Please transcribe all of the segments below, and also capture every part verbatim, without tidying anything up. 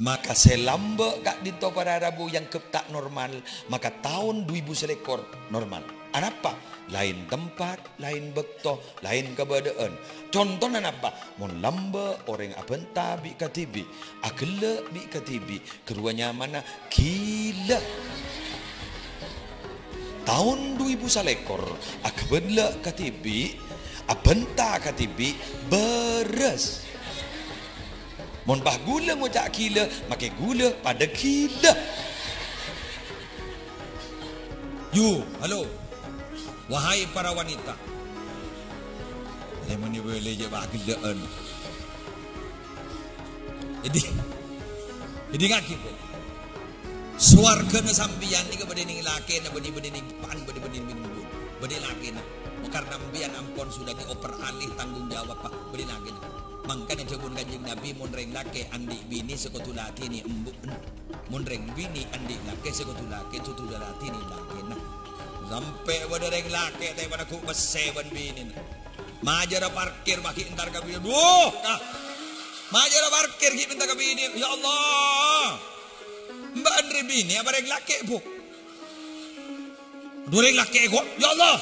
Maka sè lambâ' ka'dinto para rabu èangghep ta' normal, maka taon du èbu salèkor normal. Anapa? Laèn tempat, laèn bâkto, laèn kabâdâ'ân. Contona napa? Mon lambâ' orèng abânta bi' kadhibi', aghellâ' bi' kadhibi', ghâruwa nyamana ghilâ. Taon du èbu salèkor, aghellâ' kadhibi', abânta kadhibi', bârâs. Mon pas ghulâ ngoca' ghilâ, makè ghulâ padâ ghilâ. Yu, halo. Wahai para wanita. Rèmoni bâli jhâ' pas ghellâ'ân. Jadi, jadi ngaghi, Bu. Sowarghâna sampèyan nèka bâdâ nèng lakèna, bâdâ, bâdâ nèng pan, bâdâ, bâdâ nèng bun. Bâdâ lakèna. Karena sampèyan ampon sudah dioper alih tanggung jawab, Pak. Bâdâ lakèna. Mangkana dhâbuna Kanjeng Nabi, mon rèng lakè' andi' binè sè kodhu ladhini embu'na. Mon rèng binè andi' lakè' sè kodhu lakè' sè kodhu ladhini lakèna. Sampè' bâdâ rèng lakè' tepana ghu' pèssè bân binèna. Majârâ parkir, pas ghi' entar ka binè. Duh, ah. Majârâ parkir ghi' entar ka binè. Ya Allah. Mbak Andri binè apa rèng lakè', Bu? Dhu rèng lakè' kok. Ya Allah.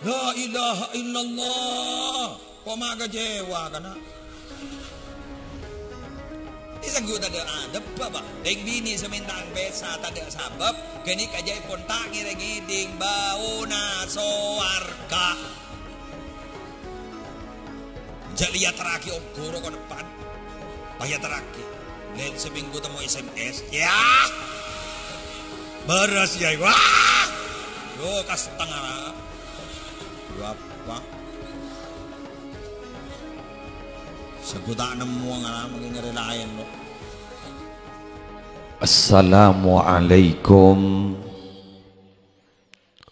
La ilaha illallah. Kok ma' kecewa, kana'? Èsangghu tadâ' adhep, Bapak. Rèng binè sè menta'an pèsa tadâ' sabâb, ghânèka jhâ' pon ta' ngèrèng ngèdhing bâuna sowarghâ. Jhâ' lèyatarraghi ongghu roko' depan. Pas èyatarraghi. Lèn seminggu temmo S M S. Ya. Bârâs, ya. Wah. Yo, kas tengara. Bapa'. Sè ghu ta' nemmo ngara mangkèn nyarè laèn, lo. Assalamualaikum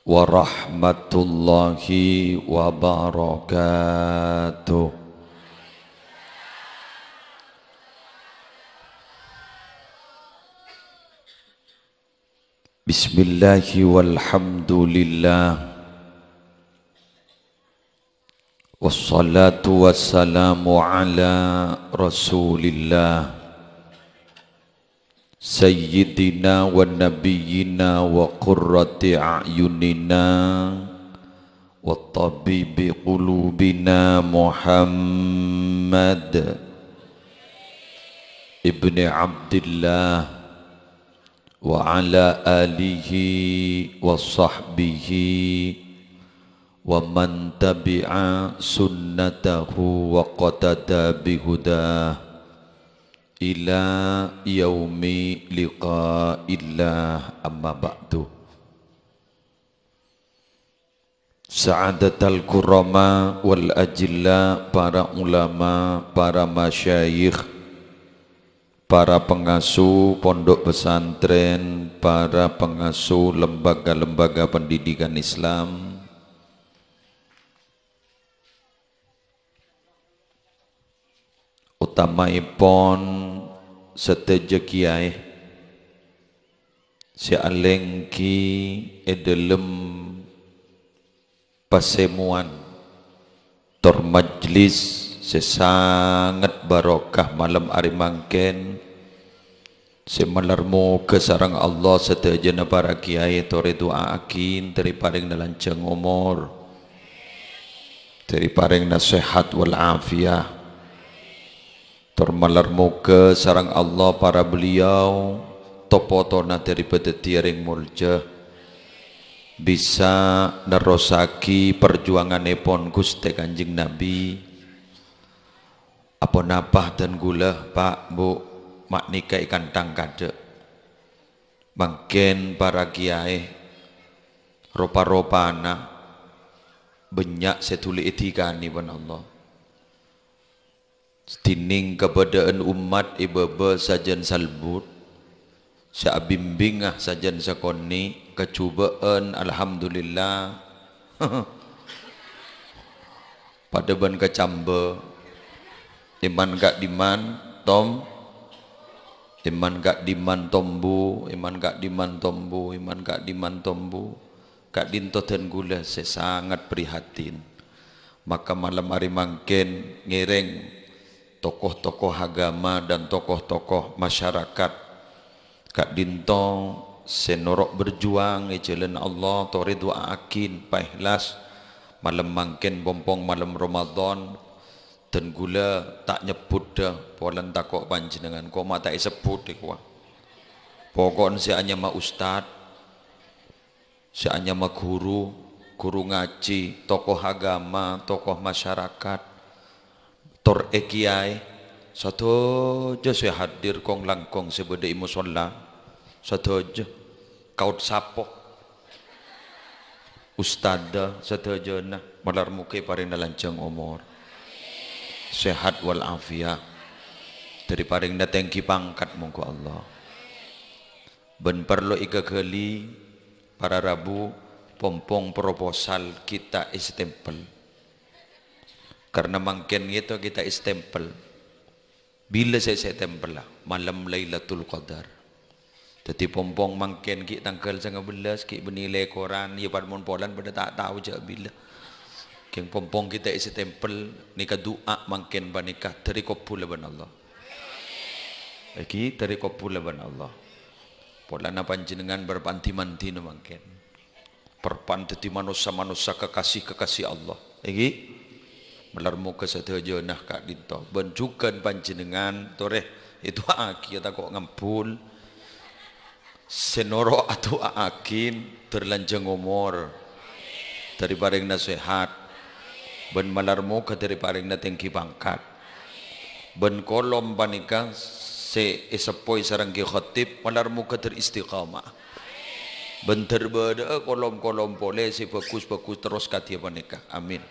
warahmatullahi wabarakatuh. Bismillahi walhamdulillah. Wassalatu wassalamu ala Rasulillah, Sayyidina wa Nabiyyina wa Qurrati A'yunina wa Tabibi Qulubina Muhammad ibni Abdillah wa ala alihi wa sahbihi wa man tabi'a sunnatahu waqtada bihudah ila yaumi liqa'illah, amma ba'du. Sa'adatal kurama wal ajilla, para ulama, para masyayikh, para pengasuh pondok pesantren, para pengasuh lembaga-lembaga pendidikan Islam, otamaèpon sadhâjâ kiyaè sè alèngghi è dhâlem pasemowan tor majlis sè sanget barokah malem arè mangkèn, sè malar moghâ sareng Allah sadhâjâna para kiyaè torè du'aaghi, èntarè parèngna lanjhâng omor, èntarè parèngna sehat wal afiyah. Tor malar moghâ sareng Allah para beliau, to-potona èntarè padhâddhiyâ rèng molja, bisa nerrossaghi parjuwangannèpon Ghustè Kanjeng Nabi. Aponapa dân ghulâ, Pa', Bu', ma' nèka èkanthang kaadâ'. Mangkèn para kiyaè, ropa-ropana bânnya' sè dhuli èdikanè bân Allah. Sadhâjâ kabâdâ'ân ommat è bâbâ sajân salbut, sè abimbingnga sajân sakonè', kajhubâ'ân, alhamdulillah. Padâ bân kacambâ. È man ka'dimman, tom-, è man ka'dimman tombu, è man ka'dimman tombu, è man ka'dimman tombu. Ka'dinto dân ghulâ sè sanget prihatin. Maka malem arè mangkèn ngèrèng tokoh-tokoh agama dan tokoh-tokoh masyarakat ka'dinto sè noro' berjuang è jhâlân Allah, torè du'a'aghin paèhlas. Malem mangkèn pompong malem Ramadan, dan ghulâ ta' nyebbhut dhâ, polana tako' panjhennengngan koma ta' èsebbhut è kowa. Poko'en sè anyama ustad, sè anyama ghuru, ghuru ngajhi, tokoh agama, tokoh masyarakat, tor è kiyaè, sadhâjâ sè hadir kong-langkong sè bâdâ è mosolla, sadhâjâ, kaot sapo, ustadza, sadhâjâna, malar mogâ èparèngana lanjhâng omor, sehat wal afiat, dâri parèngana tèngghi pangkat, mongghu Allah. Bân parlo èkaghâli, para rabu, pompong proposal ghi' ta' èstempel. Karna mangkèn ghi' ta' èstempel. Bilâ sè èstempella? Malem Lailatul Qadar. Dhâddhi pompong mangkèn ghi' tangghâl sanga bellâs, ghi' bânnè lèkoran, ya padâ mon polana padâ ta' tao jâ' bilâ. Kèng pompong ghi' ta' èstempel, nèka du'a mangkèn panèka dâri kabbhullâ bân Allah. Èngghi dâri kabbhullâ bân Allah. Polana panjhennengngan bâr-, panti-mantina mangkèn. Parpan dhâddhi manossa-manossa kakasè-kakasè Allah. Èngghi? Malar mogâ sadhâjâna ka'dinto. Bân jhughân panjhennengngan, torè, èdu'aaghi ya tako' ngambul. Sè noro' adu'aaghin, dâr lanjhâng omor. Dâri parèngana sehat. Bân malar mogâ dâri parèngana tèngghi pangkat. Bân kolom panèka sè èseppoè sareng Kè Khatib, malar mogâ dâr istiqamah. Bân dâr bâdâ'â kolom-kolom polè sè bhâghus-bhâghus terros kadhiyâ panèka. Amin.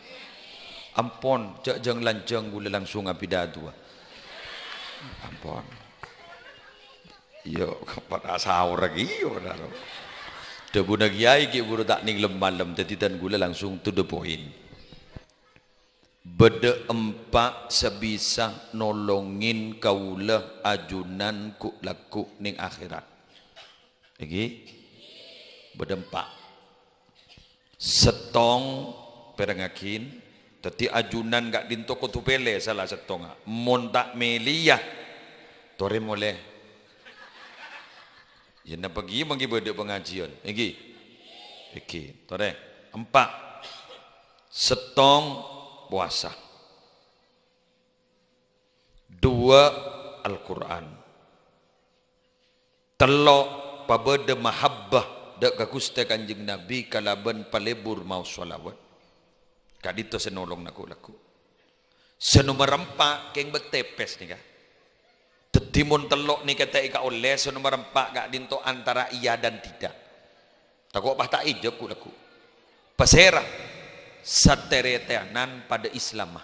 Ampon, jhâ' jhâng-lanjhâng ghulâ langsung abidaduwâ. Ampon. Iyâ, padâ saor lagi, iyâ, padâ. Dhâbuna kiyaè ghi' buru ta' nèng lem-malem, dhâddhi dân ghulâ langsung to the point. Bâdâ empa' sè bisa nolongin kaulâ ajunan ghu'-lagghu' nèng akhèrat. Èngghi? Bâdâ empa'. Sèttong, pèrengngaghin, dhâddhi ajunan ka'dinto kodhu pèlè sala sèttongnga. Mon ta' mèlèya, torè molè. Ya, napa ghi' mangkè bâdâ pangajiân? Èngghi? Èngghi. Torè. Empa'. Sèttong, powasa. Duwâ', Al-Qur'an. Tello', pabâdâ mahabbah dâ' ka Ghustè Kanjeng Nabi kalabân palebur maos shalawat. Ka'dinto sè nolong ghu'-lagghu'. Sè nomer empa', kèng bâk tèpès nèka. Dhâddhi mon tello' nèka ta' èkaollè, sè nomer empa' ka'dinto antara iya dan tidak. Tako' pas ta' èjâb ghu'-lagghu'. Pasèra? Satètèyanan padâ Islamma.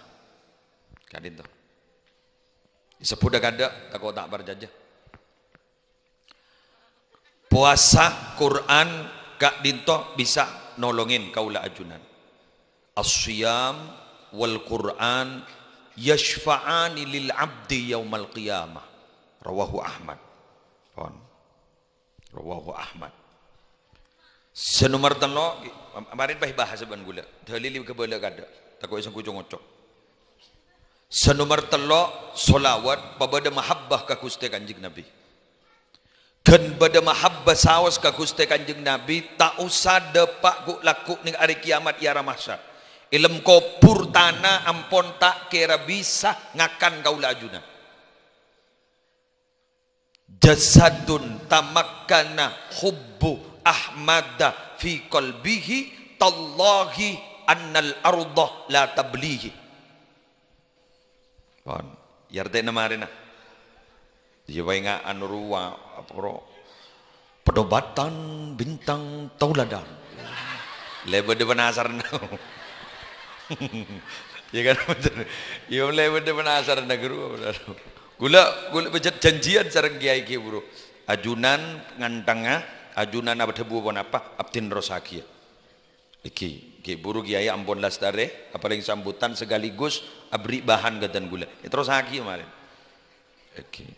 Ka'dinto. Èsebbhut dâ-kadâ', tako' ta' parcajâ. Powasa, Qur'an, ka'dinto bisa nolongin kaulâ ajunan. As-siyam wal Qur'an yasyfa'ani lil abdi yaumal qiyamah. Rawahu Ahmad. Pon. Rawahu Ahmad. Sè nomer tello', marèn pas bahas bân ghulâ. Dalil ghâbâlâ kadâ'. Tako' èsangghu co-ngoco. Sè nomer tello', shalawat pabâdâ mahabbah ka Ghustè Kanjeng Nabi. Ghân bâdâ mahabbah saos ka Ghustè Kanjeng Nabi, ta' osa dâpa' ghu'-lagghu' nèng arè kiyamat è ara mahsyar. È lem kobhur tana ampon ta' kèra bisa ngakan kaulâ ajunan. Jasadun tamakkana hubbu Ahmada fi qalbihi, tallahi annal arda la tablihi. Pon. Yâ artèna marèna. Iyâ, paènga' anu rowa, apa ro? Penobatan bintang tauladan. Lè bâdâ penasaran. Iyâ kan? Iyâ, lè bâdâ penasaran, ghuru. Ghulâ, ghulâ pèjhât janjiyân sareng Kèyaè ghi' buru. Ajunan ngantèngnga, ajunan apa dhâbu ponapa, abdhi nerrossaghiyâ. Èngghi, ghi' buru Kèyaè ampon lastarè, apalagi sambutan sekaligus aberri' bahan ka dân ghulâ. Èterrossaghiyâ marèn. Èngghi.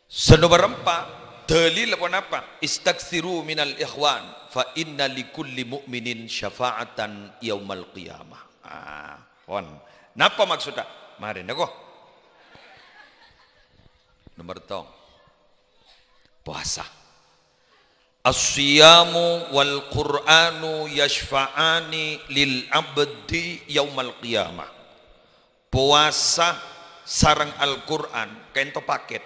Sè nomer empa', dalil ponapa? Istaktsiru minal ikhwan, fa inna likulli mu'minin syafa'atan yaumal qiyamah. Ah, pon. Napa maksudda? Marèn, nèko. Nomor tong. Puasa. "As-siyamu wal Qur'anu yasyfa'ani lil abdi yaumal qiyamah." Puasa sareng Al-Qur'an, ka'dinto paket.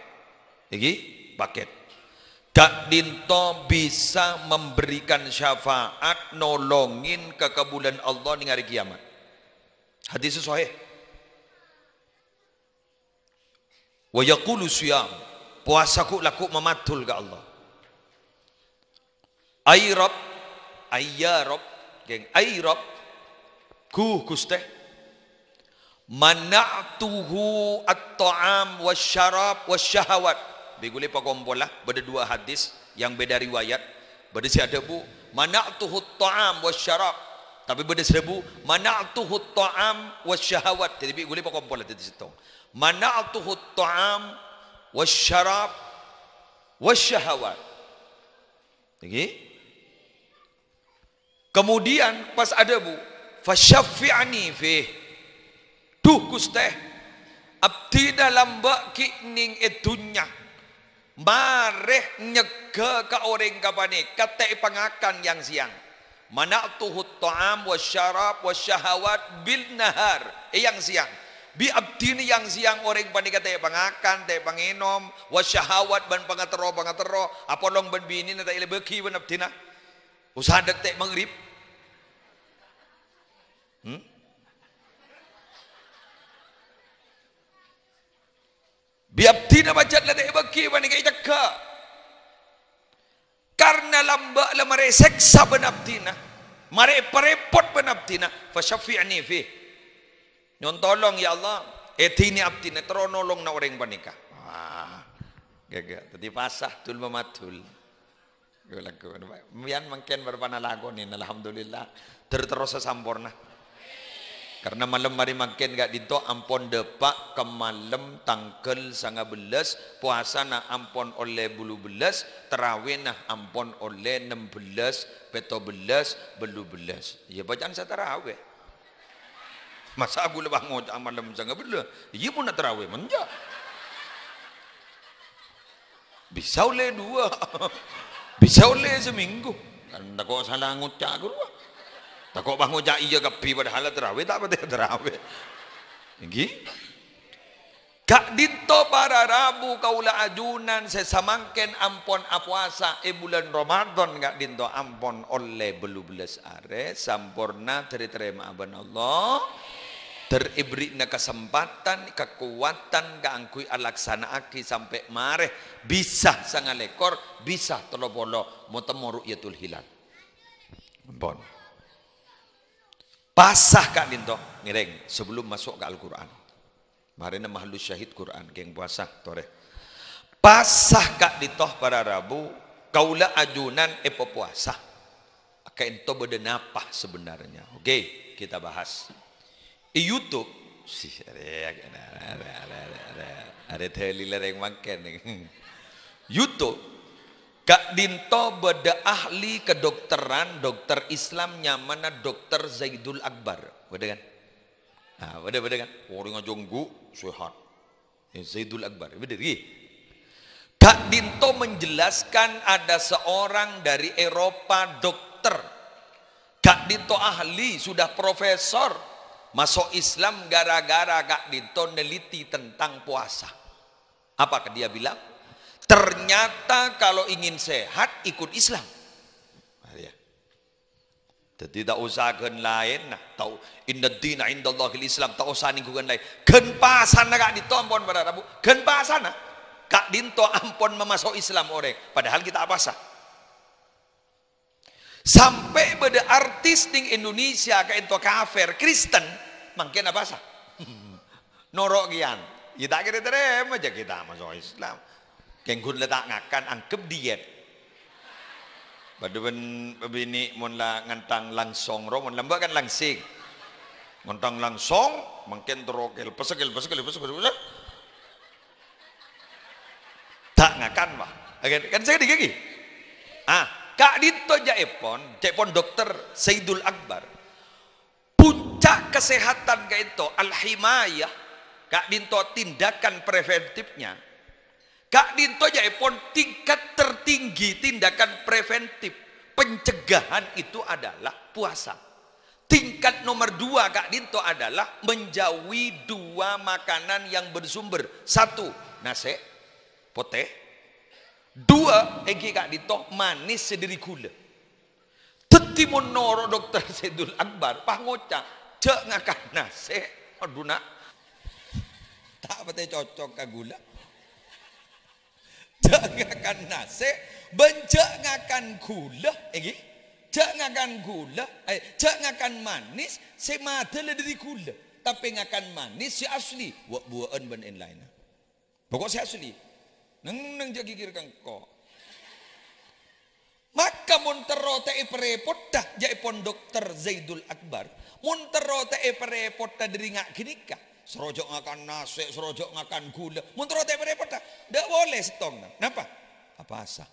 Iki paket. Ka'dinto bisa memberikan syafaat, nolongin kakabulan Allah neng arè kiyamat. Hadis sahih. "Wa yaqulu siyam," puasa ghu' lagghu' mamadul ka Allah. "Ay Rabb, ay ya Rabb, geng, ay Rabb, ghu Ghustè, mana'tuhu at-ta'am wasyarab wasyahawat." Bi' ghulâ pakompola, bâdâ dua hadis yang beda riwayat. Bâdâ sè adhâbu, "Mana'tuhu at-ta'am wasyarab." Tapè bâdâ sè adhâbu, "Mana'tuhu at-ta'am wasyahawat." Dhâddhi bi' ghulâ pakompola dhâddhi sèttong. "Mana'tuhu at-ta'am wasyarab wasyahawat." Ngghi. Kemudian pas adhâbu, "Fasyaffi'ni fih." Dhu Ghustè, abdhina lambâ' ghi' neng è dhunnya. Marè nyegghâ ka orèng ghâpanèka ta' èpangakan yang-sèyang. "Mana'tuhu at-ta'am wasyarab wasyahawat bin nahar." È yang-sèyang. Bi' abdhina yang-sèyang orèng panèka ta' èpangakan, ta' èpangènom, wasyahawat bân pangaterro-pangaterro, apolong bân binèna ta' èlèbâghi bân abdhina. Usaha dâtè' maghrib. Hmm? Bi' abdhina pajhât la ta' èbâghi panèka ècegghâ. Karna lambâ' la marè èsèksa bân abdhina, marè èparèpot bân abdhina, "Fasyaffi'ni fih." Nyo'on tolong, ya Allah, èdhinè abdhina terro nolongana orèng panèka. Wah, ghâghâ. Dhâddhi pasah dul mamadul. Ghâ-, lagghu'. Mbiyan mangkèn bârâmpa lakonè, alhamdulillah. Ter-, terrosa samporna. Karna malem arè mangkèn ka'dinto ampon dâpa' ka malem tangghâl sanga bellâs, powasana ampon ollè bâllu bellâs, tarawèna ampon ollè nem bellâs, pètto bellâs, bâllu bellâs. Iyâ, bâcaan sè tarawè. Masa' ghulâ bângoca' malem sanga bellâs? Iyâ, mon tarawè menja'. Bisa ollè duwâ'. Bisa ollè samènggu. Kan tako' sala ngoca' ghâruwa. Tako' pas ngoca' iyâ kabbhi padahal tarawè ta' patè tarawè. Ènggi? Ka'dinto para rabu kaulâ ajunan sè samangkèn ampon apowasa è bulân Ramadan, ka'dinto ampon ollè bâllu bellâs arè, samporna dhâri tarèma'a bân Allah. Ter èbherri'na kasempatan, kakowadhân kaangghuy alaksana'aghi sampè' marè, bisa sanga lèkor, bisa tello polo, mo-, temmo ru'yatul hilal. Ampon. Pasah ka'dinto, ngèrèng, sebelum masuk ka Al-Qur'an. Marèna mahallu syahid Qur'an, ghing powasa, torè. Pasah ka'dinto para rabu, kaulâ ajunan èpapowasa. Ka'dinto bâdâ napa sebenarnya? Oke, kita bahas. È YouTube, sih, arè, arè, arè dalil rèng mangkèn. YouTube, ka'dinto bâdâ ahli kedokteran, dokter Islam nyamana Dokter Zaidul Akbar. Bâdâ kan? Nah, bâdâ, bâdâ kan? Orèng ajâ ongghu, sehat. Ya, Zaidul Akbar. Bâdâ, ghi? Ka'dinto menjelaskan ada seorang dari Eropa, dokter. Ka'dinto ahli, sudah profesor. Masuk Islam gara-gara ka'dinto neliti tentang puasa. Apa dia bilang? Ternyata kalau ingin sehat, ikut Islam. Nah, ya. Dhâddhi ta' osa ghân laènna, ta' o-, "Innad dina 'indallahil Islam," ta' osa nèngghu ghân laèn. Ghân pasana ka'dinto ampon para rabu, ghân pasana. Ka'dinto ampon mamaso' Islam orèng, padahal ghi' ta' apasa. Sampè' bâdâ artis nèng Indonesia ka'dinto kafir, Kristen, mangkèn apasa. Noro' kèyan. Iyâ ta' kèra tarèma jhâ' ghi' ta' maso' Islam. Kèng ghun la ta' ngakan, angghep diet. Bâdâ bân binè' mon la ngantang langsong ro, mon lambâ' kan langsing. Ngantang langsong, mangkèn terro kèlpes, kèlpes, kèlpes, kèlpes. Ta' ngakan, wah. Kan, kan sè ghâdhi ghi. Ah, ka'dinto jâ'èpon, ca'èpon Dokter Saidul Akbar. Puncak kesehatan ka'dinto, al-himayah, ka'dinto tindakan preventifnya, Ka'dinto jâ'èpon tingkat tertinggi tindakan preventif, pencegahan itu adalah puasa. Tingkat nomor dua ka'dinto adalah menjauhi dua makanan yang bersumber. Satu, nasè' potè. Dua, èngghi ka'dinto manis sè dâri ghulâ. Dhâddhi mon noro' Dokter Zaidul Akbar, pas ngoca', "Jhâ' ngakan nasè'." Adhu, na'. Ta' patè cocok ka ghulâ. Jhâ' ngakan nasè', bân jhâ' ngakan ghulâ, èngghi. Jhâ' ngakan ghulâ, eh, jhâ' ngakan manis, sè madâlâ dâri ghulâ. Tapè ngakan manis sè asli, wâ'-buwâ'ân bân èn-laènna. Pokok sè asli. Neng-neng jhâ' ghighir ka engko'. Maka mon terro ta' èparèpotta, jâ'èpon Dokter Zaidul Akbar, mon terro ta' èparèpotta dâri nga' ghânèka, soro jhâ' ngakan nasè', soro jhâ' ngakan ghulâ, mon terro ta' èparèpotta, dâ' polè sèttongnga. Napa? Apasa.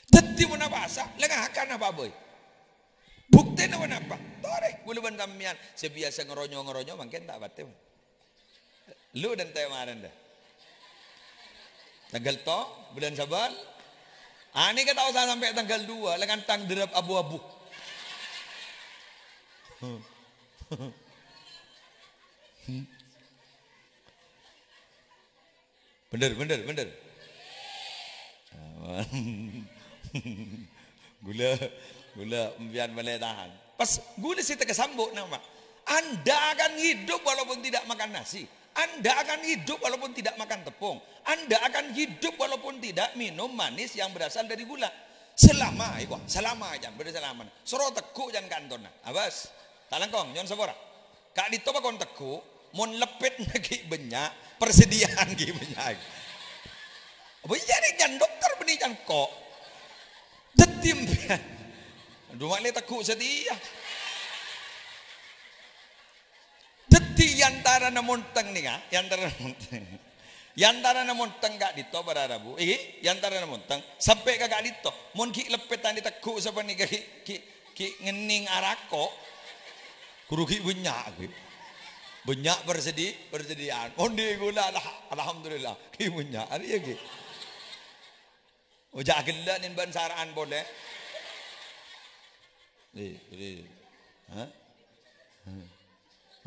Dhâddhi mon apasa, la ngakan apa, boy? Buktèna ponapa? Torè, ghulâ bân sampèyan sè biyasa ngeronyo-ngeronyo mangkèn ta' patè. Lu dan tè marèn dâ. Tangghâl to, bulân sabâl. Anèka ta' osa sampè' tangghâl dua, la ngantang dârâp abu-abu. Bhender, bhender, bhender. Ghulâ, ghulâ, empiyan malè tahan. Pas ghulâ sè tèka sambo' napa? Anda akan hidup walaupun tidak makan nasi. Anda akan hidup walaupun tidak makan tepung. Anda akan hidup walaupun tidak minum manis yang berasal dari gula. Selama, iku, selama jân, bâdâ selama. Soro tegghu' jân kantona. Abas. Ta' langkong, nyo'on sapora. Ka'dinto pakon tegghu', mon leppèt ghi' bânnya', persediaan ghi' bânnya'. Apa iyâ rè jân dokter bânnè jân ko'? Dhâddhi empiyan. Adhu, ma' lè tegghu' satèya. Dhâddhi, è antarana montèng nèka, è antarana montèng. È antarana montèng ka'dinto para rabu. Iki, è antarana montèng. Sampè' ka ka'dinto. Mon ghi' leppèt anè tegghu' sapanèka ghi', ghi', ghi' ngennèng arako. Ghuru ghi' bânnya', ghi'. Bânnya' persedi-, persediaan. Mon dhi' ghulâ, alha-, alhamdulillah. Ghi' bânnya'. Arèya ghi'. Oja' ghellâ' nèng bân sara'an polè. Ri, ri. Hah?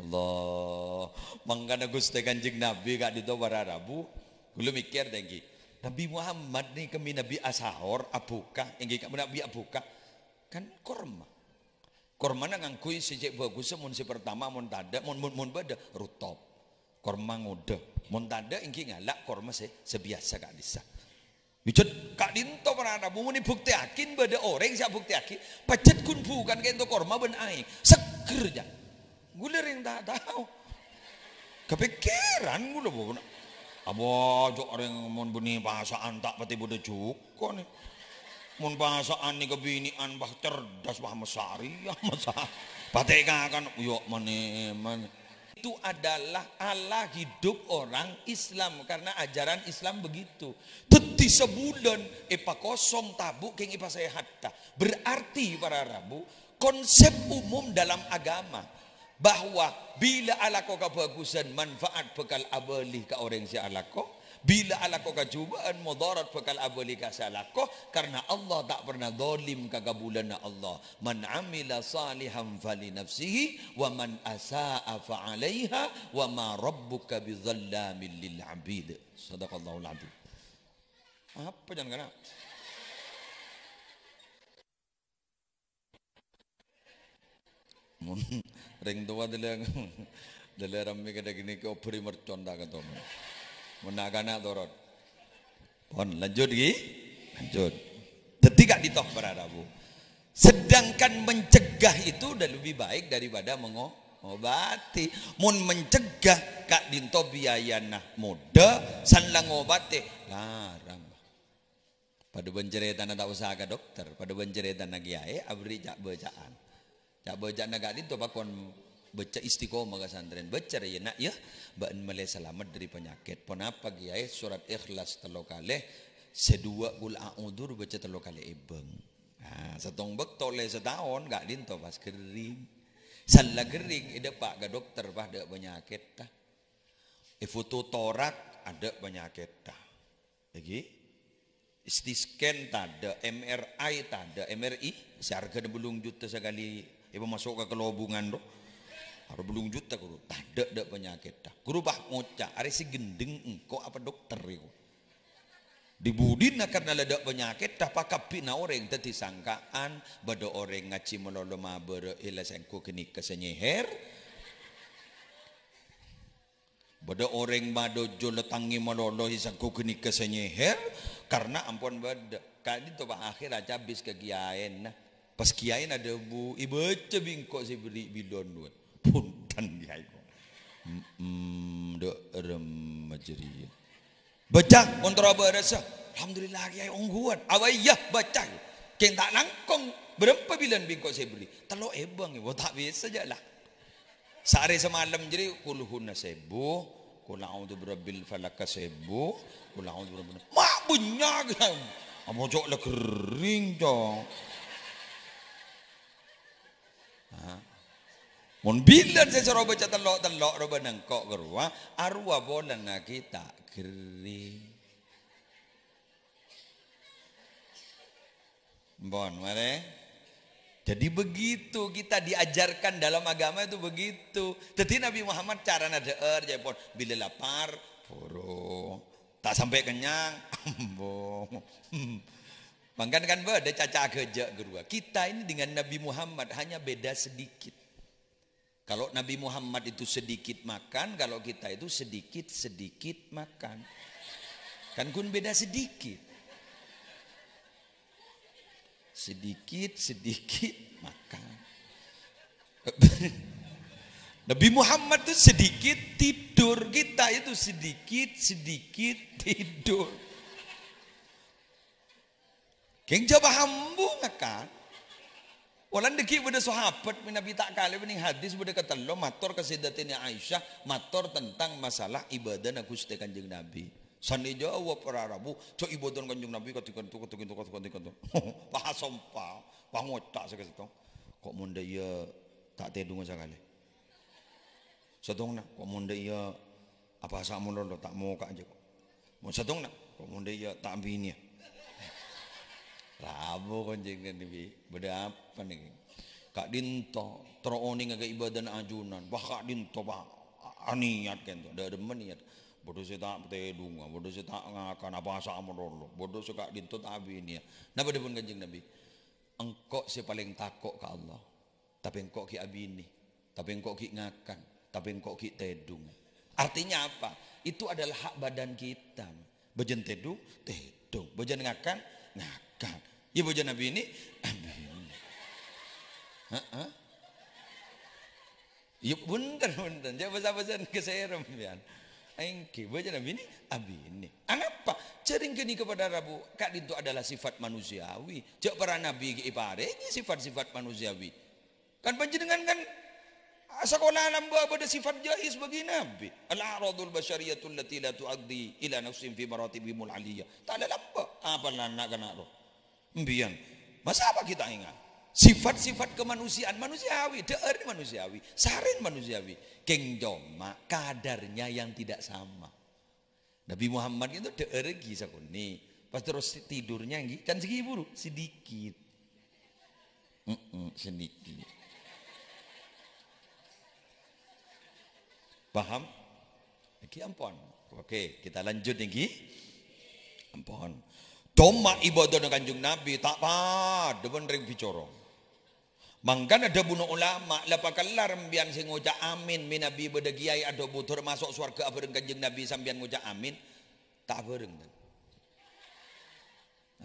Allah. Mangkana Ghustè Kanjeng Nabi ka'dinto para rabu. Ghulâ mèkkèr, èngghi. Nabi Muhammad nèka mè' Nabi asahor, abuka. Èngghi, Nabi abuka. Kan korma. Kormana ngangghuy sè cè' bhâghussa, mon sè partama, mon tadâ', mon, mon, mon bâdâ, rutop. Korma ngodâ. Mon tadâ', èngghi ngala' korma sè, sè biyasa ka'dissa. Yâ, jhât, ka'dinto para rabu, mon èbuktèyaghi bâdâ orèng sè abuktèyaghi, pajhât ghun bukan ka'dinto korma bân aèng. Seggher, jhâ'. Ghulâ rèng ta' tao. Kapèkkèran ghulâ, Bu. Apa, jhâ' rèng mon bânnè pasa'an ta' patè bâdâ jhuko, nè. Mon pasa'an nèka binè'an, wah, cerdas, wah, masari, ya, masa. Patè kakan, yo, manè, manè. Itu adalah ala hidup orang Islam, karena ajaran Islam begitu. Dhâddhi sabulân èpakosong tabu' kèng èpasehatta. Berarti para rabu, konsep umum dalam agama bahwa bilâ alako kabhâghusân, manfaat bhâkal abâli ka orèng sè alako, bilâ alako kajhubâ'ân, modarat bhâkal abâli ka sè alako, karena Allah ta' pernah zalim ka kabulâna Allah. "Man 'amila shalihan falinafsihi, wa man asa'a fa'alaiha, wa ma rabbuka bidzallamin lil 'abid." Shadaqallahul 'adzim. Apa jân kana? Mon rèng towa dâlâ, dâlâ rammè kadhâ' ghânèka obâri mercon ta' katoma. Mon na'-kana' torot. Pon, lanjut, ghi? Lanjut. Dhâddhi ka'dinto para rabu. Sedangkan mencegah itu udah lebih baik daripada mengo-, mengobati. Mon mencegah ka'dinto biayana modâ, san la ngobati, larang. Padâ bân carètana ta' osa ka dokter, padâ bân carètana kiyaè aberri' ca'-bâca'an. Ca'-bâca'anna ka'dinto pakon bâca istiqomah ka santrèn. Bâca rèya, Na', ya, bâ'en mèlè salamet dâri panyakèt. Ponapa, Kiyaè? Surat Ikhlas tello kalè, sè duwâ' Qul A'udzu bâca tello kalè èbâng. Nah, sèttong bâkto lè sataon ka'dinto pas ghering. San la ghering èdâpa' ka dokter, pas dâ' panyakèt, ta. Èfoto torak, Tadâ' panyakètta. Èghi? C T scan tadâ', M R I tadâ', M R I sè arghâna bâllung juta sakalè èpamaso' ka kalobungan, ro. Aro bâllung juta, ghuru. Tadâ', dâ' panyakètta. Ghuru, bâ, ngoca', arè sè ghendheng engko' apa dokter, èko? Di budina karna la dâ' panyakètta, pakabbhina orèng dâddhi sangka'an, bâdâ orèng ngajhi malolo mabârâ, "Èla sèngko' ghânèka sè nyèhèr." Bâdâ orèng madhâjâ la tangè malolo, "È, sèngko' ghânèka sè nyèhèr," karna ampon bâdâ. Ka'dinto, Pa', akhèr acabis ka kiyaèna. Pas kiyaèna adhâbu, "Èbâca bi' engko' sè bherri' bilân, wâ." Bhunten, Kèyaè. Mm-mm, dâ' remma jârèya. Bâca, mon terro bârâsa. "Alhamdulillah, Kèyaè, ongghuwân." "Awa iyâ, bâca." "Kèng ta' langkong, bârâmpa bilân bi' engko' sè bherri'?" "Tello èbâ, Kèyaè." "Wâ, ta' bisa, jâ' la." Saarè samalem jârèya, qul hunna sèbu, qul a'udzu birabbil falaq sèbu, qul a'udzu birabbin nas. Ma' bânnya', Kèyaè. Apa cè' la ghering, Cong? Ha? Mon bilân sè soro bâca tello'-tello' rowa bân engko' karowa, arowa polana ghi' ta' ghering. Ampon, marè. Jadi begitu kita diajarkan dalam agama itu begitu. Jadi Nabi Muhammad carana dhâ'âr, ca'èpon, bilâ lapar, buru. Ta' sampè' kennyang, ambu. Mangkana kan bâdâ caca ghâjâ' ghâruwa. Kita ini dengan Nabi Muhammad hanya beda sedikit. Kalau Nabi Muhammad itu sedikit makan, kalau kita itu sedikit-sedikit makan. Kan ghun beda sedikit. Sedikit-sedikit makan. Nabi Muhammad itu sedikit tidur, kita itu sedikit-sedikit tidur. Kèng jhâ' paham bhunga, kan? Polana dhâggi' bâdâ sahabat mènabi ta' kalèro nèng hadis bâdâ katello mator ka Sayyidatina Aisyah, mator tentang masalah ibadana Ghustè Kanjeng Nabi. Sanè jâwâb para rabu, jhâ' ibadana Kanjeng Nabi kadhi ka'dinto, kadhi ka'dinto, kadhi ka'dinto. Pas sompa, pas ngoca' sè ka'dinto. Ko' mon dâ' iyâ ta' tèdunga sakalè. Sèttongnga, ko' mon dâ' iyâ apasa' malolo, ta' moka' jâ ko'. Mon sèttongnga, ko' mon dâ' iyâ ta' abiniyâ. Rabu konjèngan nèbi, bâdâ apa nèki? Ka'dinto, terro onènga ka ibadana ajunan. Wah, ka'dinto, wah, aniyat ka'dinto, dâ' remma niyat. Bâdâ sè ta' tèdunga, bâdâ sè ta' ngakan, apasa' malolo, bâdâ sè ka'dinto ta' abiniyâ. Napa dhâbuna Kanjeng Nabi? Engko' sè palèng tako' ka Allah. Tapè engko' ghi' abinè, tapè engko' ghi' ngakan, tapè engko' ghi' tèdung. Artinya apa? Itu adalah hak badan kita. Bâjâna tèdung, tèdung. Bâjâna ngakan, ngakan. Iyâ, bâjâna abinè, abinè. Heeh. Iyâ, bhunten, bhunten. Jhâ' bâsa-bâsana ka sèra sampèyan. Èngghi, bâjâna abinè, abinè. Anapa? Jhâ' rèng ghânèka para rabu, ka'dinto adalah sifat manusiawi. Jhâ' para nabi ghi' èparèngè sifat-sifat manusiawi. Kan panjhennengngan kan sakola lambâ' bâdâ sifat jaiz bagi Nabi. "Al-a'radul basyariyatul lati la tu'addi ila nafsin fi maratibihimul aliyah." Ta' la lambâ'. Apa la na'-kana' ro? Mbiyan. Masa apa kita ingat? Sifat-sifat kemanusiaan manusiawi, dhâ'âr manusiawi, sarèn manusiawi. Kèng coma kadarnya yang tidak sama. Nabi Muhammad itu dhâ'âr ghi sakonè'. Pas terros tidurnya ghi, kan sègi buru, sedikit. Heeh, sedikit. Paham? Ghi ampon. Oke, kita lanjut ghi. Ampon. Coma ibadana Kanjeng Nabi ta' padâ bân rèng Bicorong. Mangkana dhâbuna ulama, la pakellar sampèyan sè ngoca' amin, mènabi bâdâ kiyaè adhâbu, "Tor maso' sowarghâ abhâreng Kanjeng Nabi," sampèyan ngoca' amin, ta' abhâreng, kan?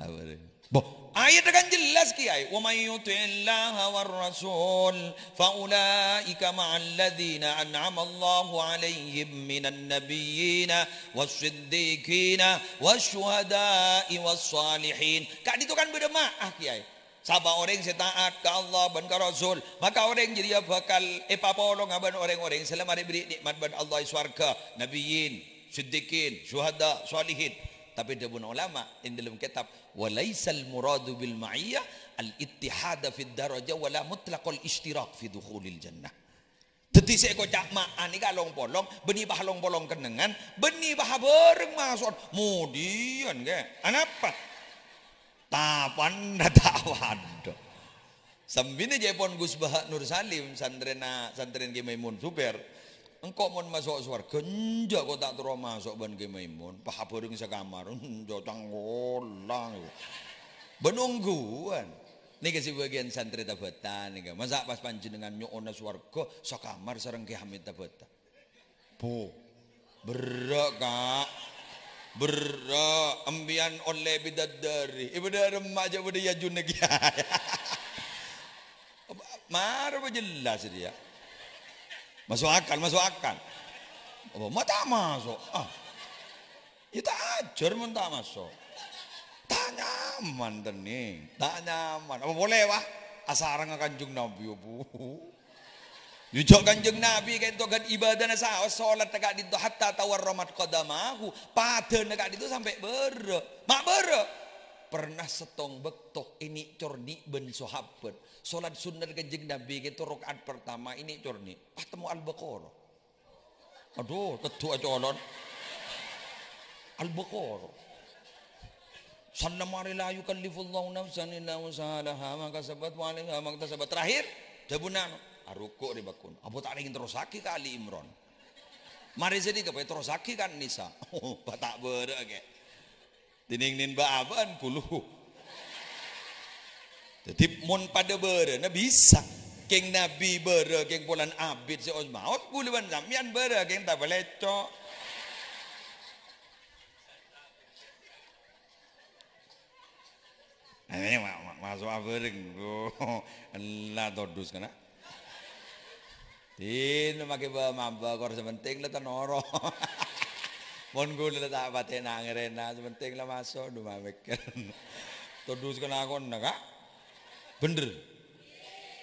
Abhâreng. Bo, ayat kan jelas, Kiyaè, "Wa may yuti'illaha war rasul fa ulaika ma'al ladzina an'amallahu 'alaihim minan nabiyyina was siddiqina was syuhada'i was shalihin." Ka'dinto kan bâdâ ma'ah, Kiyaè. Sapa orèng sè taat ka Allah bân ka Rasul, maka orèng jârèya bhâkal èpapolonga bân orèng-orèng sè la marè èbèrri' nè'mat bân Allah è sowarghâ, nabiyyin, siddiqin, syuhada, shalihin. Tapè dhâbuna ulama è dâlem kètab, "Wa laisal muradu bil ma'iyyah al-ittihada fid darajah wa la mutlaqal isytirak fi dukhulil jannah." Dâ-, Dhissa' èkoca' ma'an nèka long-polong, bânnè pas long-polong kennengngan, bânnè pas abhâreng maso'an. Modiyân, ghi. Anapa? Tapanna ta' wadda. Sambina jâèpon Gus Baha Nur Salim, santrèna, santrèn Kè Maimun Zubair. Engko' mon maso' sowarghâ, enjâ' ko' ta' terro maso' bân Kè Maimun. Pas abhâreng sakamar, enjâ' cangkolang. Bân ongghuwân. Nèka sè bâgiyân santrè Tabata nèka. Masa' pas panjhennengngan nyo'ona sowarghâ, sakamar sareng Kè Hamid Tabata? Bu, berrâ', Ka'. Berrâ', empèyan ollè bidadari. È, bâdâ remma' jâ' bâdâ è ajunna kèya. Mara apa jelas dia? Masuk akal, masuk akal. Apa ma' ta' maso'? Ah. Iyâ ta' ajhâr mon ta' maso'. Ta' nyaman, Tennèng. Ta' nyaman. Apa polè, wah? Asarengnga Kanjeng Nabi, ya, Bu. Yâ, jâ' Kanjeng Nabi ka'dinto ghân ibadana saos, solat ka'dinto hatta tawarramat qadamahu, padâna ka'dinto sampè' bârâ'. Ma' bârâ'. Pernah sèttong bâkto ènè' cornè' bân sahabat. Solat sunnat Kanjeng Nabi ka'dinto raka'at partama ènè' cornè'. Pas temmo Al-Baqarah. Adhu, teddhu acolon. Al-Baqarah. Sallama la yukallifullahu nafsan illa wus'aha, laha ma kasabat wa alaiha maktasabat. Terakhir, dhâbuna, "Aruku' rè bâkun." Apa ta' rèng terrossaghi ka Ali Imran? Marè sè nèka pèterrossaghi ka Nisa. Oh, ta' bârâ', kè. Dhinèng nèn bâ-abâ'ân bulu. Dhâddhi, mon padâ bârâ'na bisa. Kèng Nabi bârâ', kèng polana abit sè os-maos, bulâ bân sampèyan bârâ', kèng ta' palèco'. Ayo, ma-, ma-, maso' abhâreng. Ella todus kana. Dina makè bâ-mabâ kor sè pentèng la ta' noro'. Mon ghulâ la ta' patè nangèrèna, sè pentèng la maso', dhu mamèkkèr. Todus kana konna, Ka'. Bhendher.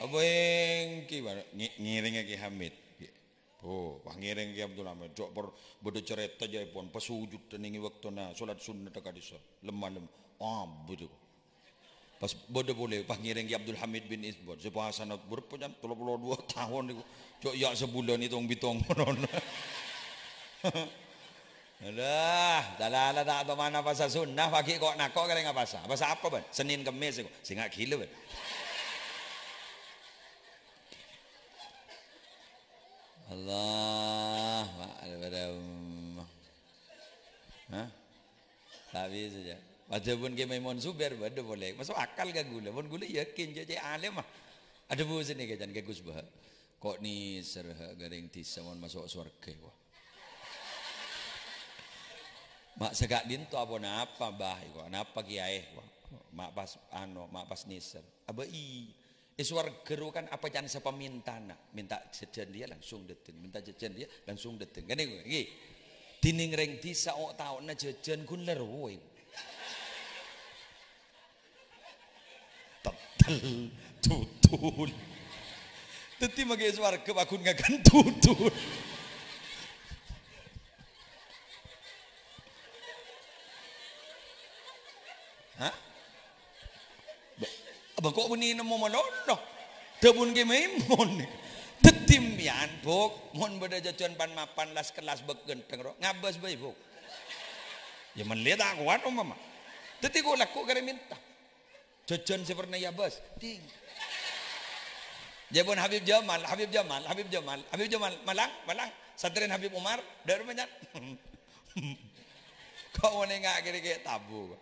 Apa ènggi, Pak? Ngè-, ngèrèngè Kè Hamid. Oh, pas ngèrèng Kè Abdul Hamid. Jhâ' per-, bâdâ carèta jâèpon, pas sujud nèng è bâktona solat sunnat ka'dissa. Lemma-lemma. Abit. Pas bâdâ polè, pas ngèrèng Kè Abdul Hamid bin Isbad, sè pasana bârâmpa, Cang? Tello polo dua taon niku. Cok, ya, sabulân ètong-bètong. Alah, dalala ta' tomana pasa sunnah, pagi ko' nako' karè ngapasa. Apasa apa, bân? Senin Kemis iku. Sènga' ghilâ, bân. Allah, Pak, daripada, hah? Tapi saja. Padâ pon Kè Maimun Zubair, padâ polè. Maso' akal ka ghulâ. Pon ghulâ yakin, jâ', cè' alim, ah. Adhâbu sè nèka, Cang, ka Gus Baha. Ko' nèser, ha, ka rèng dhisa mon maso' sowarghâ, wah. Ma' sè ka'dinto aponapa, Bah, iko? Napa, Kèyaè, wah? Ma' pas, ano, ma' pas nèser. Abâ' i. È sowarghâ ro kan apa can sapamèntana. Mènta jhâjhân rèya langsung dâteng, mènta jhâjhân rèya langsung dâteng. Kan nèko, ngghi? Dhinèng rèng dhisa o'-tao'na jhâjhân ghun la rowa. Tetel, tutul. Dhâddhi makè è sowarghâ paghun ngakan tutul. Hah? Bâ-, bâ' ko' bânnè nemmo malolo. Dhâbuna Kè Maimun. Dhâddhi mèyan, Buk, mon bâdâ jhâjhân pan-mapan las-kellas bâk ghântheng ro, ngabâs bhâi, Buk. Ya, mellè ta' kowat, ompama. Dhâddhi ko' lagghu' karè mènta. Jhâjhân sè pernah èabâs. Ding. Jhâ' pon Habib Jamal, Habib Jamal, Habib Jamal, Habib Jamal. Malang, Malang. Santrèna Habib Umar, dâ'remma, Nyan? Ko' monènga' kèrè kè' tabu.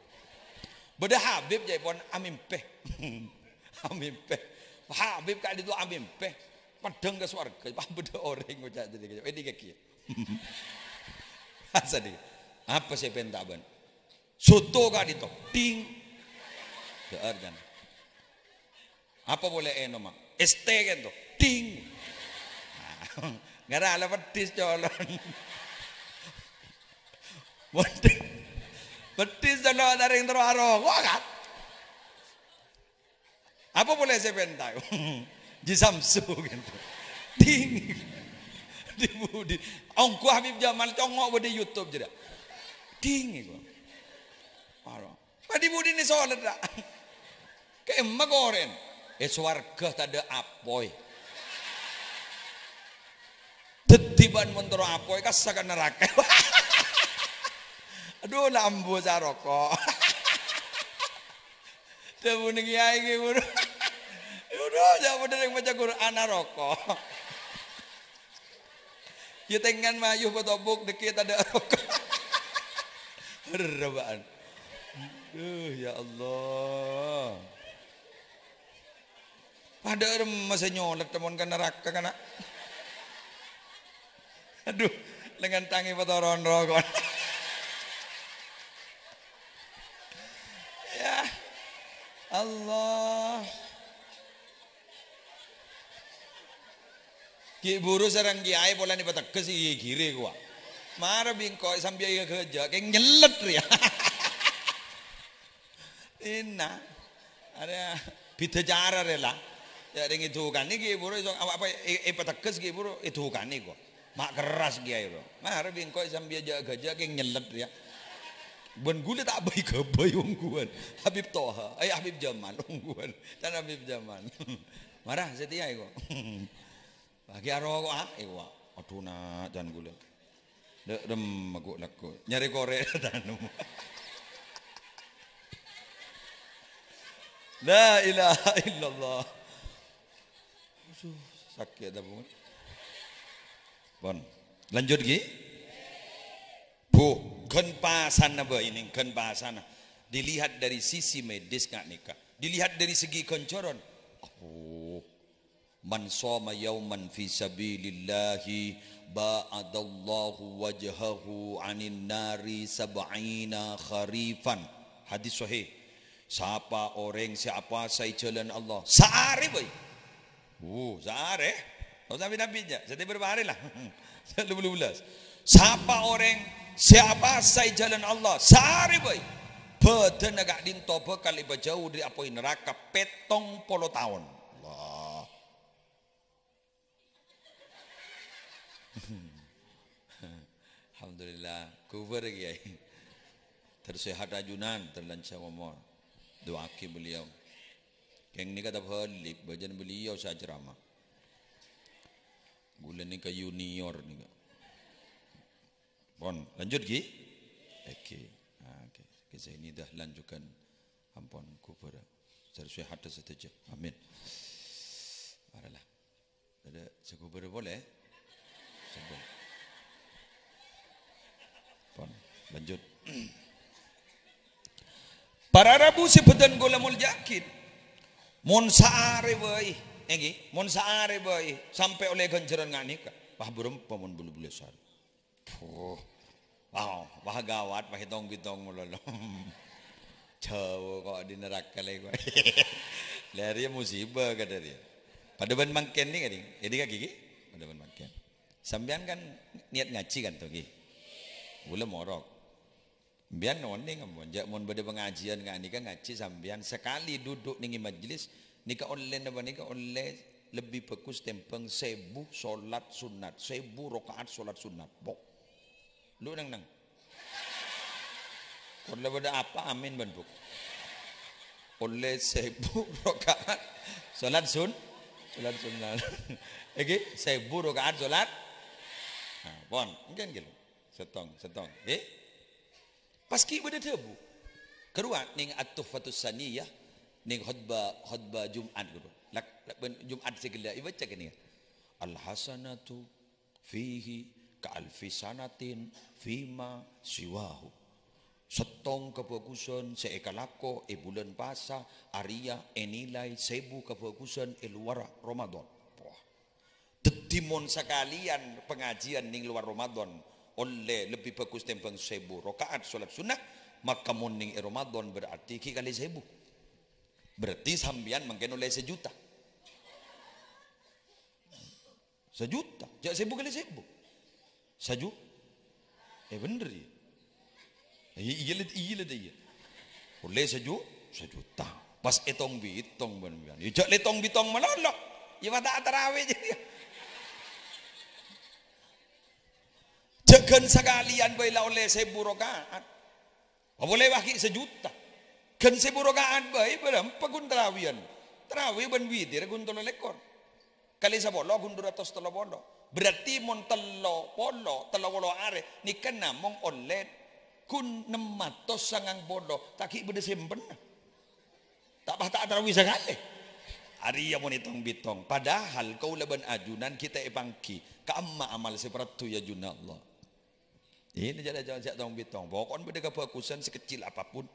Bâdâ Habib jhâ' pon amèmpè. Amèmpè. Habib ka'dinto amèmpè. Peddhâng ka sowarghâ, pas bâdâ orèng ngoca' jârèya. Èdhing kakè. Asadi. Apa sè èpènta bâ'na? Soto ka'dinto. Ding. Dâ'âr, Jân. Apa polè ènoma? Es teh ka'dinto. Ding. Ngara la peddhis colon. Peddhis. Peddhis colon arèng terro aroko', kan? Apa polè sè èpènta? Ji Samsu, ka'dinto. Ding. Di budi. Ongghu Habib Jamal congo' bâdâ YouTube jârèya. Ding, iku. Aro. Padhi budina solat, ra? Ka'emma korèn. È sowarghâ tadâ' apoy. Bân mon terro apoy kassa ka naraka. Adhu, la ambu sa roko'. Dhâbuna kiyaè ghi' buru. Adhu, jhâ' bhender sè maca Qur'an aroko'. Yâ tengngan mayu potobuk dâkkèt tadâ' roko'. Herraba'an. Duh, ya Allah. Padâ remma sè nyolèt mon ka naraka kana'. Adhu, lengan tangi patoron roko'. Ya Allah. Ghi' buru sareng kiyaè polana èpategghes iyâ ghirè kowa. Mara bingko sambi ghâjâ, kèng nyellet rèya. Inna. Arèya bhidhâ cara rè la. Yâ rèng èdhukanè ghi' buru, apa, apa, è-, èpategghes ghi' buru èdhukanè kowa. Ma' kerras kiyaè ro. Mara bingko sambi ghâjâ, kèng nyellet rèya. Bân ghulâ ta' bhâi-ghâbây ongghuwân. Habib Toha, eh, Habib Jamal ongghuwân. Can Habib Jamal. Mara satèya èko. Bâgi aroko', ah, èko. Adhu, na', can ghulâ. Dâ' remma ghu' lagghu'. Nyarè korè' tanem. La ilaha illallah. Aduh, sakè' ta, Bu? Pon. Lanjut, ghi? Bu, ghân pasana bhâi nèng, ghân pasana. Dilihat dari sisi medis nga' nèka. Dilihat dari segi ghânjhârân. Aduh. "Man shoma yauman fi sabilillahi ba'adallahu wajhahu 'anin nari sab'ina kharifan." Hadis sahih. Sapa orèng sè apowasa è jhâlân Allah saarè bhâi? Wuh, saarè? Tao sambi Nabi jâ', satèya bârâmpa arè la? Dua belas. Sapa orèng sè apowasa è jhâlân Allah saarè bhâi? Bhâdhânna ka'dinto bhâkal èpajâu dâri apoy naraka pèttong polo taon. Allah. Alhamdulillah, ghubâr, Kèyaè. Tersehat ajunan, terlanjang omor. Do'aaghi beliau. Kèng nèka tabhâlik, bâjâna beliau sè acaramah. Ghulâ nèka junior nèka. Pon, lanjut, ghi? Oke. Nah, oke. Oke, saya ini dah lanjutkan. Ampon, ghubâr. Tersehat sadhâjâ. Amin. Maralah. Tadâ' sè ghubâr polè? Sampun. Pon, lanjut. Para rabu sè bhâdhân kaulâ molja'aghi, mon saarè bhâi, èngghi, mon saarè bhâi sampè' ollè ghânjhârân nga' nèka, wah, bârâmpa mon bulu-bulu sar. Puh. Wow, wah, gawat, wah, ètong-bintong malolo. Jhâu ko' dâri naraka lè, ko'. Lè, arèya musibah kadhâ' rèya. Padâ bân mangkèn nèka, Ding. Èdhing ghi, ghi? Padâ bân mangkèn. Sampèyan kan niat ngajhi kan, to, ghi? Kaulâ morok. Sampèyan onèng ampon, jâ' mon bâdâ pangajiân nga' nèka ngajhi sampèyan sakalè duduk nèng è majlis, nèka ollè napa nèka ollè lebbi bhâghus tèmbhâng sèbu solat sunnat, sèbu raka'at solat sunnat. Pok. Lu neng-neng. Ollè bâdâ apa? Amin, bân, Bu. Ollè sèbu raka'at solat sun-, solat sunnat. Èngghi, sèbu raka'at solat. Nah, pon, mungkin gitu. Sèttong, sèttong. Ngghi? Pas ghi' bâdâ dhâbu. Karowa nèng At-Tuhfatus Saniyah, nèng khotbah, khotbah Jum'at ghuru. Lak-, lak-, bân Jum'at sè ghellâ' èbâca kènè'. "Al-hasanatu fihi ka alfi sanatin fima siwahu." Sèttong kabhâghusân sè èkalako è bulân pasa, arèya ènilai sèbu kabhâghusân è lowarra Ramadan. Wah. Dhâddhi, mon sakalèyan pangajiân nèng lowar Ramadan ollè lebbi bhâghus tèmbhâng sèbu raka'at solat sunnah, maka mon nèng è Ramadan berarti ghi' kalè sèbu. Berarti sampèyan mangkèn ollè sajuta. Sajuta, jâ' sèbu kalè sèbu. Saju-, eh, bhender, yâ? Iyâ, iyâ, lè, iyâ, lè, iyâ. Ollè saju-, sajuta. Pas ètong-bitong bân sampèyan. Yâ, jâ' lè tong-bitong malolo. Yâ, mata' tarawih jârèya. Jâ' ghân sakalèyan bhâi la ollè sèbu raka'at. Apa polè wah ghi' sajuta. Ghân sèbu raka'at bhâi, bârâmpa ghun tarawiyân? Tarawih bân witir ghun tello lèkor. Kalè sapolo ghun dhu ratos tello polo. Berarti mon tello polo, tello polo arè, nèka namong ollè ghun nem atos sangang polo, ta' ghi' bâdâ sèmpenna. Ta' pas ta' tarawih sakalè. Arèya mon ètong-bètong. Padahal kaulâ bân ajunan ghi' ta' èpangghi. Ka'emma amal sè parlo, ya junallah. Ini jâ'-, jâ'-, jâ' tong-bètong. Pokokna bâdâ kabhâghusân sekecil apapun.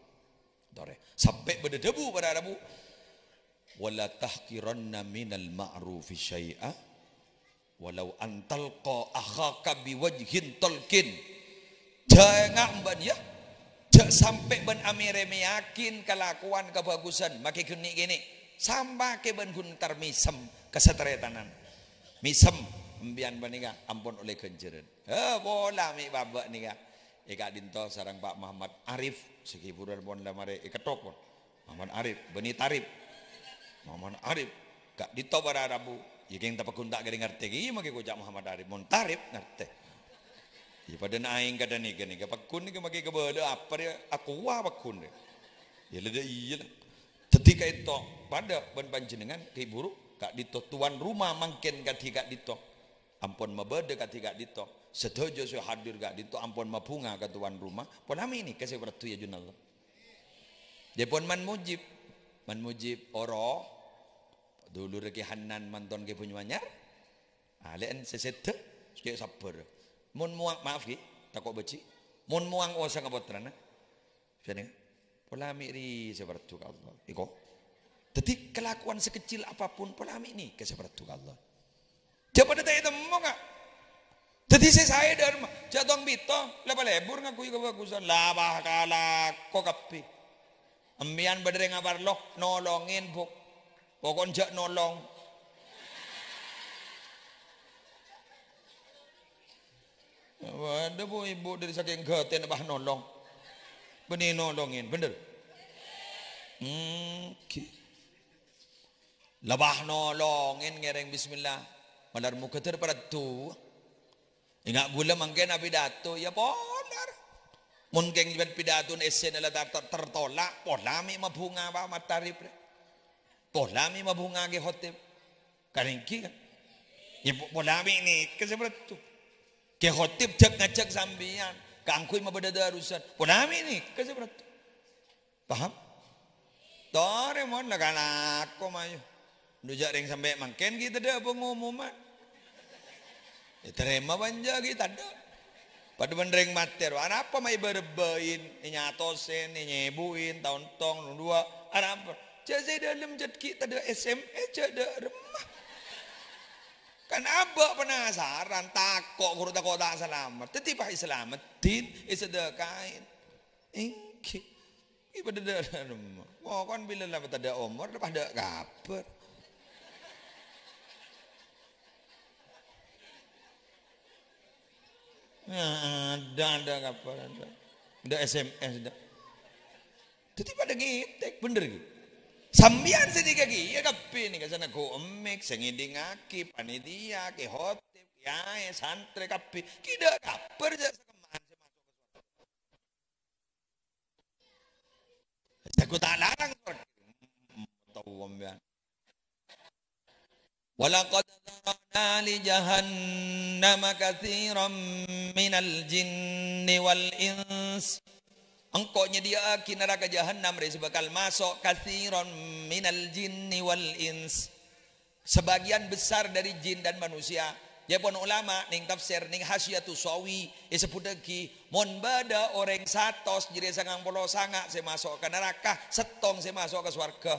Torè. Sampè' bâdâ dhâbu para rabu. "Wala tahqiranna minal ma'rufi syai'a, walau an talqa akhaka biwajhin talqin." Jhâ' enga' bâ'na, ya. Jhâ' sampè' bâ'na amè-remèyaghi kalakowan kabhâghusân, makè ghâni' kènè'. Sampè' bâ'na ghun entar mèsem ka sataretanan. Mèsem, empèyan panèka ampon ollè ghânjhârân. He, pola mè' bâbâ' nèka. È ka'dinto sareng Pa' Muhammad Arif, sè ghi' bhuru pon la marè èketthok, pon. Muhammad Arif, bânnè Tarif. Muhammad Arif, ka'dinto para rabu. Yâ kèng tapagghun ta' kèra ngartè kèya makè koca' Muhammad Arif. Mon Tarif ngartè. Yâ padâna aèng kadhâng nèka, nèka pagghun nèka makè kabâlâ apa rèya, akowa pagghun rèya. Yâ la dâ' iyâ la. Dhâddhi ka'dinto padâ bân panjhennengngan ghi' bhuru ka'dinto tuan rumah mangkèn kadhi ka'dinto. Ampon mabâdâ kadhi ka'dinto. Sadhâjâ sè hadir ka'dinto ampon mabhunga ka tuan rumah. Pola mè' nèka sè parlo, ya junallah. Dhâpon Man Mujib. Man Mujib, oro. Dulurra Kè Hanan manton Kè Banyuanyar. Alè'en sè sèdhâ, sè sabbhâr. Mon mowang, maaf, ghi, tako' bâji'. Mon mowang osangnga pottrana. Sènèng, pola mè' rèya sè parlo ka Allah. Iko. Dhâddhi, kalakowan sekecil apapun, pola mè' nèka sè parlo ka Allah. Jhâ' padâ ta' ètemmo, Ka'. Dhâddhi sè saè dâ' remma, jhâ' tong-bètong, la palebur ngakoy kabhâghusân, la pas kalako kabbhi. Empèyan bâdâ rèng aparlo, nolongè, Bu'. Pokokna jhâ' nolong. Bâdâ, Bu', ibu dâri sakèng ghâtèna pas nolong. Bânnè nolongè, bhender? Èngghi. La pas nolongè ngèrèng bismillah. Malar moghâ dâr parlo. Enga' ghulâ mangkèn apidato, ya polar. Mon kèng jhâ' pidatona essèna la ter-, ter-, tertolak, pola mè' mabhunga Pa' Matarib rè. Pola mè' mabhunga Kè Khotib. Kan èngghi, kan? Ya, po-, pola mè' nèka sè parlo. Kè Khotib jhâk-ngajhâk sampèyan kaangghuy mabâdâ darusan. Pola mè' nèka sè parlo. Paham? Torè mon la kalako, mayu. Dhu jhâ' rèng sampè' mangkèn ghi' tadâ' pangomoman. Ètarèma bânjâ ghi' tadâ'. Padâ bân rèng matè, arapa ma' èbâ-rebbâin, ènyatosèn, ènyèbuin, taon tong, nodhuwâ', arapa? Jhâ' sè dâlem jhât ghi' tadâ' S M S, jhâ' dâ' remma. Kan abâ' penasaran, tako' ghuru tako' ta' salamet. Dhâddhi pas èsalameddhin, èsadhâkaè. Èngghi. Ghi' padâ dâ' remma. Pokon bilâ la tadâ' omor, pas dâ' kabhâr. Nah, adâ', adâ' kabhâr, adâ'. Adâ' S M S, adâ'. Dhâddhi padâ ngètèk, bhender, ghi? Sampèyan sè nèka, ghi, ya kabbhi nèka, sè neggu' emmik, sè ngèdingngaghi, panitia, kè khotib, kèyaè, santrè, kabbhi. Ghi' dâ' kabhâr jhâ' sakemma'an sè maso' ka sowarghâ. Jago ta' larang, tao sampèyan. "Walaqad dzara'na li jahannama katsiran minal jinni wal ins." Engko' nyadhiyâ'aghi naraka jahannam rè sè bhâkal maso' katsiran minal jinni wal ins. Sebagian besar dari jin dan manusia. Dhâpon ulama neng tafsir, neng Hasyiatus Sawi, èsebbhuttaghi, mon bâdâ orèng satos jârèya sangang polo sanga' sè maso' ka naraka, sèttong sè maso' ka sowarghâ.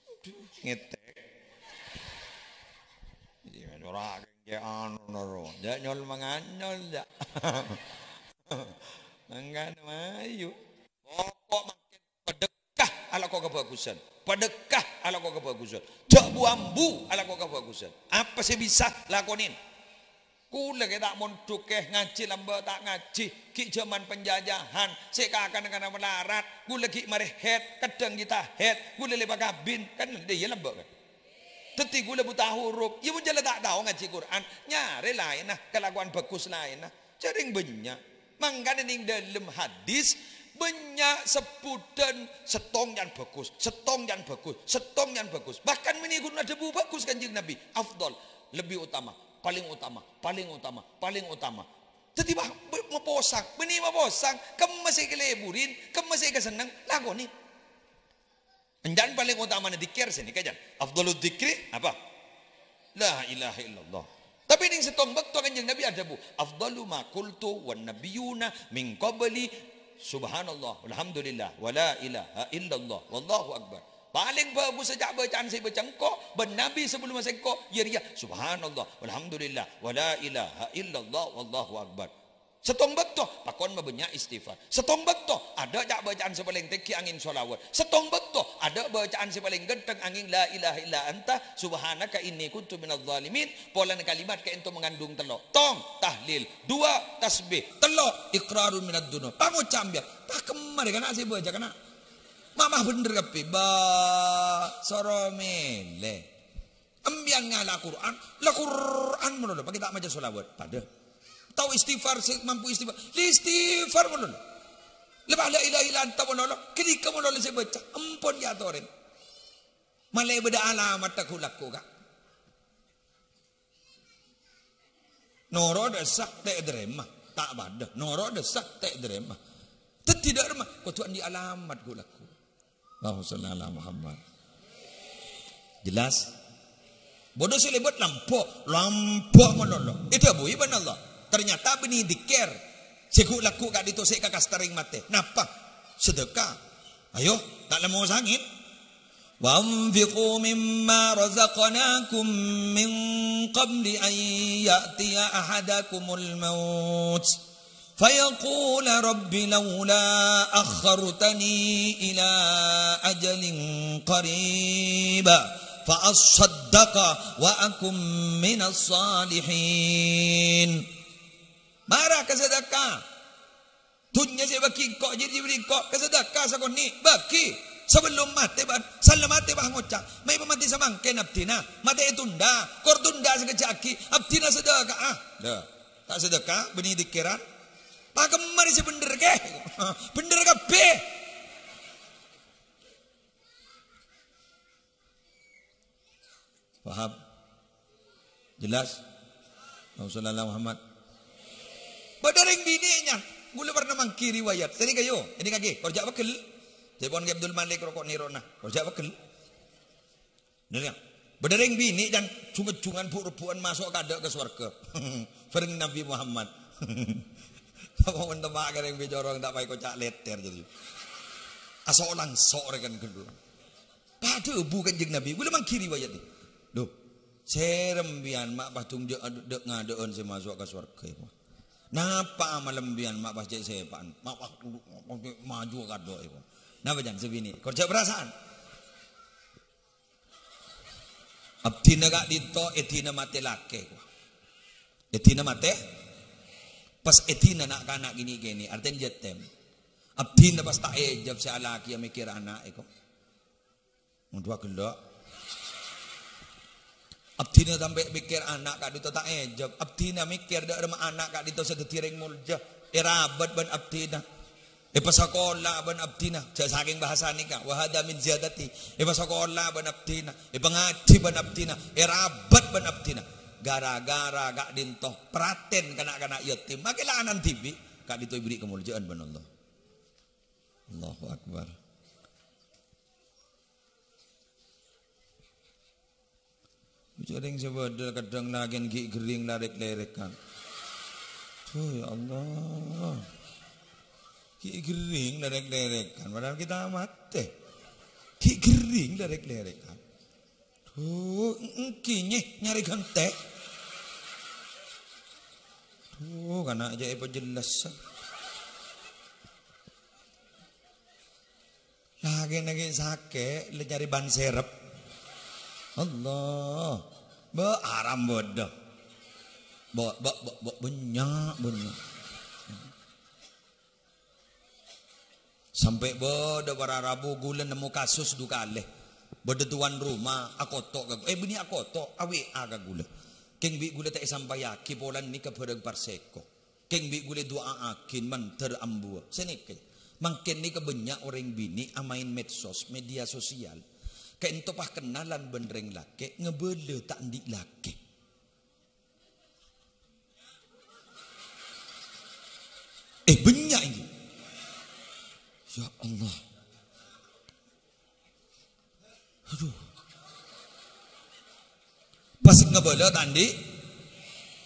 Aduh, ngètèk. Iyâ, ora kèngkè anu noro. Jhâ' nyol manganyol, jhâ'. Mangkana mayu. Pokok mangkèn padâkka alako kabhâghusân. Padâkka alako kabhâghusân. Jhâ' bu-ambu alako kabhâghusân. Apa sè bisa, lakonè. Kaulâ kè ta' mondhuk, kè ngajhi lambâ' ta' ngajhi, ghi' jhâman penjajahan, sè kakan-kakan malarat, kaulâ ghi' marè haid, kadhâng ghi' ta' haid, kaulâ lè pakabin, kan iyâ lambâ' kan. Dhâddhi kaulâ buta huruf, iyâ mon jhâ' la ta' tao ngajhi Qur'an, nyarè laènna, kalakowan bhâghus laènna, jhâ' rèng bânnya'. Mangkana neng dâlem hadis, Bânnya' sebbhudhân, sèttong jhân bhâghus, sèttong jhân bhâghus, sèttong jhân bhâghus. Bahkan bânnè ghun adhâbu bhâghus Kanjeng Nabi, afdhal, lebbi utama, palèng utama, palèng utama, palèng utama. Dhâddhi, wah, b-, maposang, bânnè maposang, kemma sè èkalebburin, kemma sè èkasenneng, lakonè. Ènjhân palèng otamana dzikir sè nèka, jhân. Afdhalud dzikri apa? La ilaha illallah. Tapè nèng sèttong bâkto Kanjeng Nabi adhâbu, "Afdhalu ma qultu wan nabiyyuna min qabli, subhanallah, walhamdulillah, wa la ilaha illallah, wallahu akbar." Palèng bhâghus ca'-bâca'an sè èbâca engko' bân Nabi sabellunna sèngko', iyâ rèya, "Subhanallah, walhamdulillah, wa la ilaha illallah, wallahu akbar." Sèttong bâkto, pakon mabânnya' istighfar. Sèttong bâkto, adâ' ca'-bâca'an sè palèng tèngghi angèng shalawat. Sèttong bâkto, adâ' bâca'an sè palèng ghântheng angèng la ilaha illa anta, subhanaka inni kuntu minadh dhalimin. Polana kalimat ka'ènto mangandung tello'. Tong, tahlil. Dua, tasbih. Tello', iqrarun minadz dzunub. Pangoca' biyâ. Pakemma rè kana' sè bâca kana'. Mama bhender kabbhi. Ba, soro mèlè. Empèyan ngala' Qur'an, la Qur'an malolo, paghi' ta' maca shalawat, padâ. Tao istighfar sè mampu istighfar, la istighfar malolo. La la ilaha illa anta malolo, ghânèka malolo sè bâca, ampon èyatorè. Malè bâdâ alamat ghu-lagghu, Ka'. Noro' dâ' essa ta' ètarèma, ta' padâ. Noro' dâ' essa ta' ètarèma. Dhâddhi dâ' remma kodhu andi' alamat ghu-lagghu. Allahumma shalli ala Muhammad. Jelas? Bâdâ sè lèbât lampo, lampo malolo. Èdhâbuwi bân Allah. Ternyata bânnè dzikir. Sè ghu-lagghu ka'dinto sè èkakas tarèng matè. Napa? Sedekah. Ayo, ta' lemmo sangèt. Wa anfiqu mimma razaqnakum min qabli an ya'tiya ahadakumul maut. فيقول رب لولا أخرتني إلى أجل قريب فأصدق وأكن من الصالحين. Mara ka sedekah. Dunnya sè èbâghi engko' jârèya èbâghi engko' ka sedekah sakonè'. Bâghi. Sabellunna matè bân, sabellunna matè bân ngoca', "Ma' èpamatè samangkèn abdhina. Matè ètunda. Kor tunda sakejjhâ' aghi'. Abdhina sedekah." Lha. Ta' sedekah, bânnè dzikir. Pakemma rè sè bhender, kè? Bhender kabbhi. Paham? Jelas? Allahumma shalli ala Muhammad. Bâdâ rèng binè' nya. Ghulâ pernah mangghi riwayat. Sè nèka, yo. Èdingngaghi. Kor jhâ' pegghel. Ca'èpon Kè Abdul Malik roko' nèrona. Kor jhâ' pegghel. Nèka, bâdâ rèng binè' can jung-ejjungan bu'-rebbu'an maso' kaadâ' ka sowarghâ. Bhâreng Nabi Muhammad. Apa mon temma' ka rèng bicorong ta' paè koca' lètèr jârèya. Aso' langso' rè kan ghâllu. Padâ bu Kanjeng Nabi, ghulâ mangghi riwayat nèka. Lho, sèrem biyân ma' pas jung jâ-, dâ'-, ngadâ'ân sè maso' ka sowarghâ, èko. Napa malem biyân ma' pas cè' sèpa'an? Ma' pas maju kaadâ', èko. Napa can sè binè'? Kor jhâ' parasaan. Abdhina ka'dinto èdina matè lakè, kowa. Èdina matè, pas èdina na'-kana' kènè'-kènè', artèna yâtèm. Abdhina pas ta' èjâb sè alakè mèkkèr ana', èko. Mon duwâ ghellâ'. Abdhina sampè' mèkkèr ana' ka'dinto ta' èjâb. Abdhina mèkkèr dâ' remma ana' ka'dinto sè dhâddhi rèng molja. Èrabât bân abdhina. Èpasakola bân abdhina, jhâ' sakèng bhâsa nèka, wa hadza min ziyadati. Èpasakola bân abdhina, èpangajhi bân abdhina, èrabât bân abdhina. Gara-gara ka'dinto, pratèn ka na'-kana' yatèm, makè la ana'na dhibi', ka'dinto èberri' kamoljâ'ân bân Allah. Allahu Akbar. Jhâreng sè bâdâ kadhâng lakèn ghi' ghering larèk-lèrèkan. Duh, ya Allah. Ghi' ghering larèk-lèrèkan, padahal kita matè. Ghi' ghering larèk-lèrèkan. Duh, èngghi nyè nyarè ghântè. Duh, kana' jhâ' èpajellas. Lakèna ghi' sakè', la nyarè bân serep. Allah. Bâ, aram bâdâ. Bâ, bâ, bâ, bâ, bânnya', bânnya'. Sampè' bâdâ para rabu ghulâ nemmo kasus du kalè. Bâdâ tuan rumah akoto' ka, eh, bânnè akoto', a-W A ka ghulâ. Kèng bi' ghulâ ta' èsampayaghi polana nèka bhârâng parsèko. Kèng bi' ghulâ du'a'aghi mandhâr ambuwâ. Sè nèka, Mangkèn nèka bânnya' orèng binè' amaèn medsos, media sosial. Ka'ènto pas kennalan bân rèng lakè', ngabâlâ ta' andi' lakè'. Eh, bânnya' ini. Ya Allah. Aduh. Pas ngabâlâ ta' andi',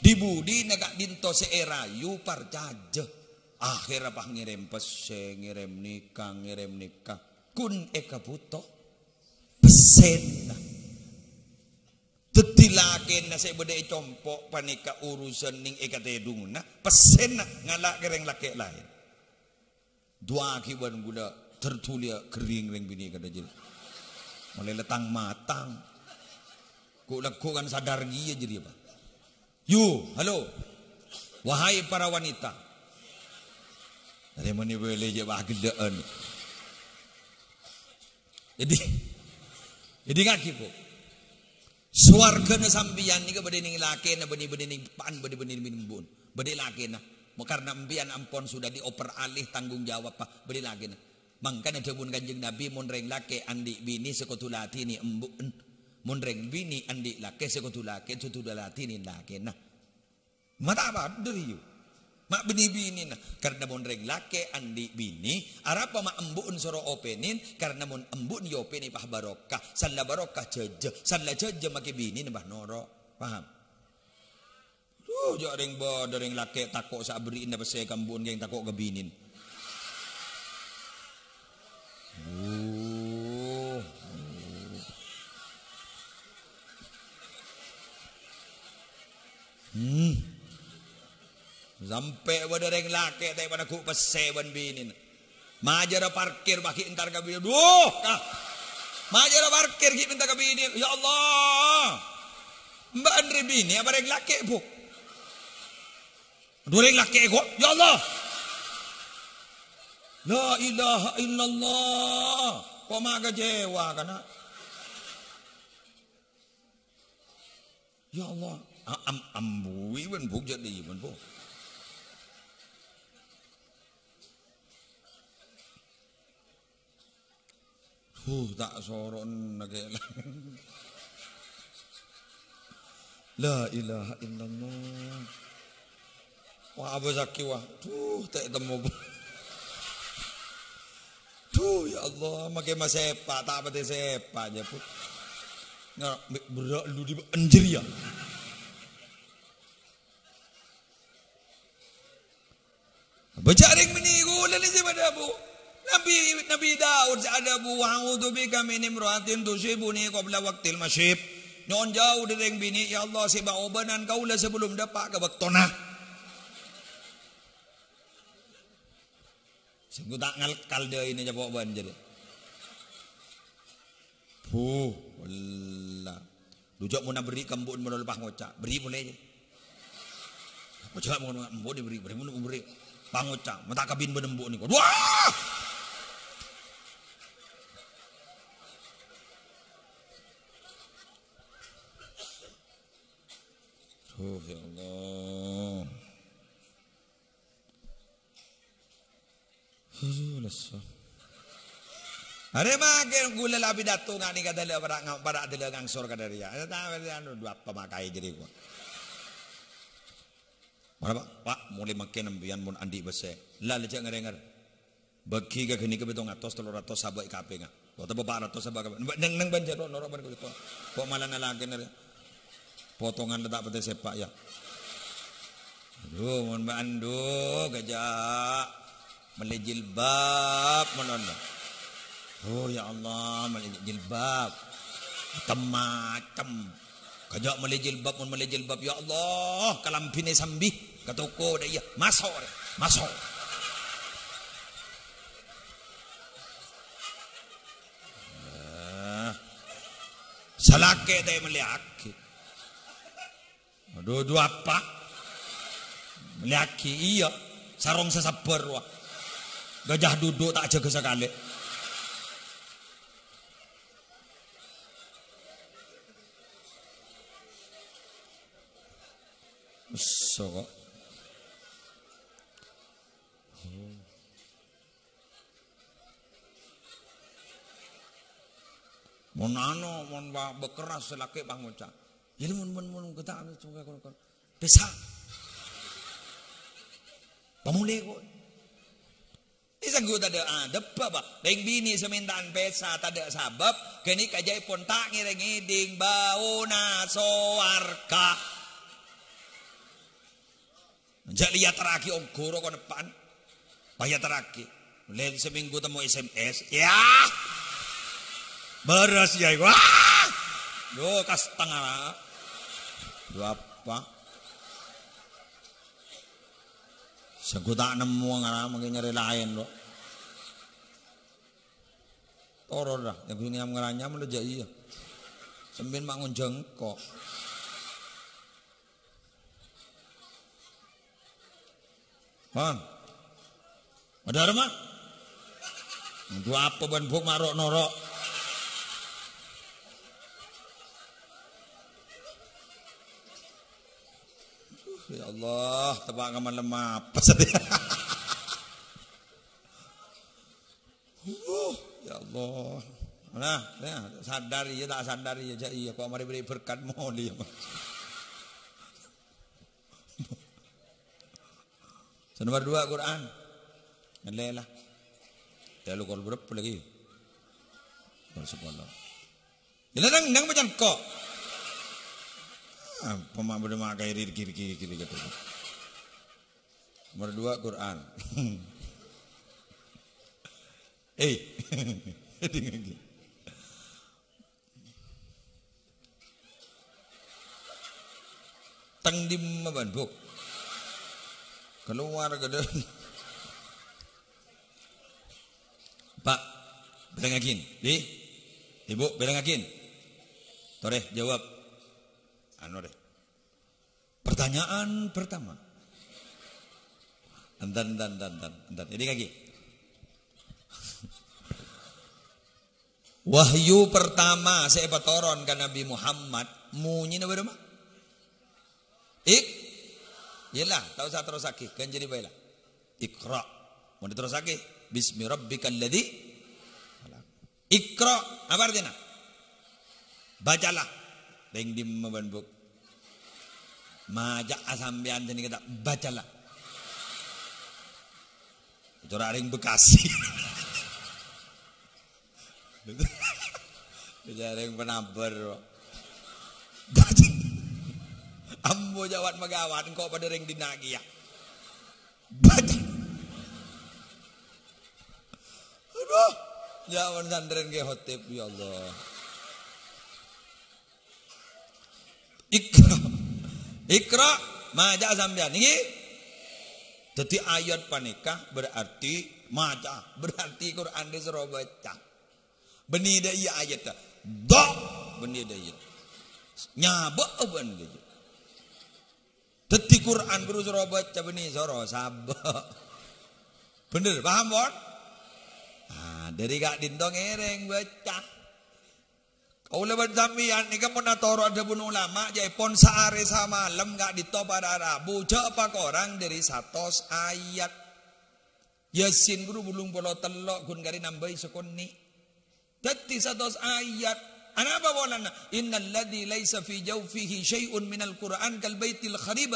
di-budina ka'dinto sè èrayu parcajâ. Akhèrra pas ngèrèm pèssè, ngèrèm nèka, ngèrèm nèka. Ghun èkabhuto pèssèna. Dhâddhi lakèna sè bâdâ è compo' panèka urusan nèng è katèdunganna, pèssèna ngala' ka rèng lakè' laèn. Du'aaghi bân ghulâ, ter dhuli ghâring rèng binè' kadhâjâ. Malè lètang-matang. Ghu'-lagghu' kan sadar ghiyâ jârèya, Pak. Yu, halo. Wahai para wanita. Arè mani bâli jâ' pagellâ'ân. Jadi, jadi ngaghi, Bu. Sowarghâna sampèyan nèka bâdâ nèng lakèna, bâdâ, bâdâ nèng eppa'na, bâdâ, bâdâ nèng embu'na. Bâdâ lakèna. Mo-, karena empèyan ampon sudah dioper alih tanggung jawab, Pak. Bâdâ lakèna. Mangkana dhâbuna Kanjeng Nabi, "Mon rèng lakè' andi' binè sè kodhu ladhini embu'na. Mon rèng binè' andi' lakè' sè kodhu lakè', sè kodhu ladhini lakèna." Ma' ta' padâ rèya. Ma' binè-binèna. Karena mon rèng lakè' andi' binè, arapa ma' embu'na soro opènè, karena mon embu'na èopènè pas barokah, salla barokah jhâjâ, salla jhâjâ makè binèna pas noro'. Paham? Duh, jâ' rèng bâdâ rèng lakè' tako' sè aberri'na pèssè ka embu'na, kèng tako' ka binèna. Oh. Hmm. Sampè' bâdâ rèng lakè' ta' èpanèghu' pèssè bân binèna. Majârâ parkir, pas ghi' entar ka binè. Duh, ka. Majârâ parkir ghi' entar ka binè. Ya Allah. Mbak Andri binè apa rèng lakè', Bu? Dua rèng lakè', kok. Ya Allah. La ilaha illallah. Kok ma' kecewa, kana'? Ya Allah. A-, am-, ambuwi, bân, Bu, jadi, bân, Bu. Huh, ta' soro nèka. La ilaha illallah. Wah, abâ' sakè', wah. Duh, ta' temmo. Duh, ya Allah, makè masèpa', ta' patè sèpa', jâ, Bu. Nga-, me-, berrâ' lu di enjâr, ya. Bâca rèng binè' ghulâ nè sè padâ, Bu. Nabi, Nabi Daud sè adhâbu, "Wa a'udzu bika min imra'atin tusibuni qabla waqtil masyib." Nyo'on jâu dâri rèng binè', ya Allah, sè bâ-obânan kaulâ sabellunna dâpa' ka bâktona. Sèngko' ta' ngalkal dâina capo' bân jârèya. Bu, walla. Dujâ' mon aberri' ka embu'na malolo pas ngoca', "Berri' polè, jâ." Ngoca' mon embu'na berri', berri' mon berri'. Pas ngoca', "Ma' ta' kabin bân embu' nèko." Wah! Oh, ya Allah. Aduh, lesso. Arè makè ghulâ la pidato ngani ka dâlâ para' nga-, para' dâlâ ngangsor ka dâriyâ. Anu, ta-, anu, dua apa makaè jârèya, ghu. Mara, Pak? Pak, molaè mangkèn sampèyan mon andi' pèssè. La, la, jâ' ngèrèngèr. Bâgi ka ghânèka pèttong atos, tello ratos sabâ' èkapènga. Otabâ pa' ratos sabâ' èkapènga. Neng, neng bân jârèya, noro' bân ka'dinto. Kok malah nalakèna rèya. Potongan la ta' patè sèpa', ya. Aduh, mon bâ'ân, duh, kajâ' mellè jilbab, mon ono. Oh, ya Allah, mellè jilbab. Macem-macem. Kajâ' mellè jilbab, mon mellè jilbab, ya Allah, kalambhina sambi, ka toko dâ' iyâ, maso', rè, maso'. Eh, salakè ta' èmellèyaghi. Aduh, duh apa? Mellèyaghi, iyâ. Sarong sasabbhâr, wah. Gajah duduk ta' jâgâ sakalè. Soko. Mon anu, mon ba-, bekeras sè lakè' pangoca'. Jadi mon, mon, mon kata anu, cungka kon-, kon. Pèsa. Pamolè kok. Ini sanggu tadâ' adhep, Pak. Rèng binè' sè menta'an pèsa tadâ' sabâb, ghânèka jâèpon ta' ngèrèng ngèdhing bâuna sowarga. Jhâ' liyatarraghi ongghu ro koneppa'an. Payatarraghi. Lèn seminggu temmo S M S. Ya. Bârâs ya iku. Ah! Yo, kastengara. Yo apa? Sengko ta' nemmo ngara mangkè nyarè laèn, lo. Toro dah, yang sini yang ngeranyam lo jâ' iyâ. Sembin mak ngonjang kok. Bang. Ada apa, Mak? Untuk apa ban buk marok norok? Ya Allah, tebak ngamal lemah apa saja. Uh, ya Allah. Nah, ya, sadar ya, tak sadar ya, jâ' iyâ, kok mari beri berkat moli ya, Mak. Sè nomor dua Quran. Ngellè la. Tèlo kol berapa lagi? Kol sepuluh. Ini nang, nang macam kok. Ah, pemahaman mak kayak riki, riki, riki, riki, gitu. Nomor dua Quran. Eh, dengar. Tang dimma bân, Bu? Keluar ke dalam. Pak, bilangaghin, di? Ibu, bilangaghin. Torè, jawab. Anu deh. Pertanyaan pertama. Enten, enten, enten, enten, enten. Ini lagi. Wahyu pertama sè èpatoron ka Nabi Muhammad, monyèna bârâmma? Ik-, Yella, ta' osa terrossaghi, ghânjhâri bhâi la. Iqra. Mon diterrossaghi, "Bismi rabbikal ladzi khalaq." Iqra, apa artinya? Bacalah. Rèng dimma bân, Bu? Maca'a sampèyan sè nèka ta' bacalah. Cora' rèng Bekasi. Bisa rèng Penaber, kok. Ambo jawat magawan, kok padâ rèng dinna' kèya. Aduh, jawab santrèn ke khotib, ya Allah. Iqra. Iqra, maca sampèyan. Niki. Dadi ayat panèka berarti maca, berarti Quran dhisoro baca. Bânnè dâ' iyâ ayatta. Dha', bânnè dâ' iyâ. Nyabâ' bânnè dâ' iyâ. Dadi Quran ghuru soro baca bânnè soro sabâ'. Bhender, paham, pon? Ah, dâri ka'dinto ngèrèng baca. Kaulâ bân sampèyan nèka mon atoro' adhâbuna ulama, jâèpon saarè samalem ka'dinto para rabu, jâ' pakorang dâri satos ayat. Yasin ghuru bâllung polo tello', ghun karè nambâi sakonè'. Dadi satos ayat. Anapa polana? "Innalladzi laisa fi jaufihi syai'un minal Qur'an kal baitil kharib."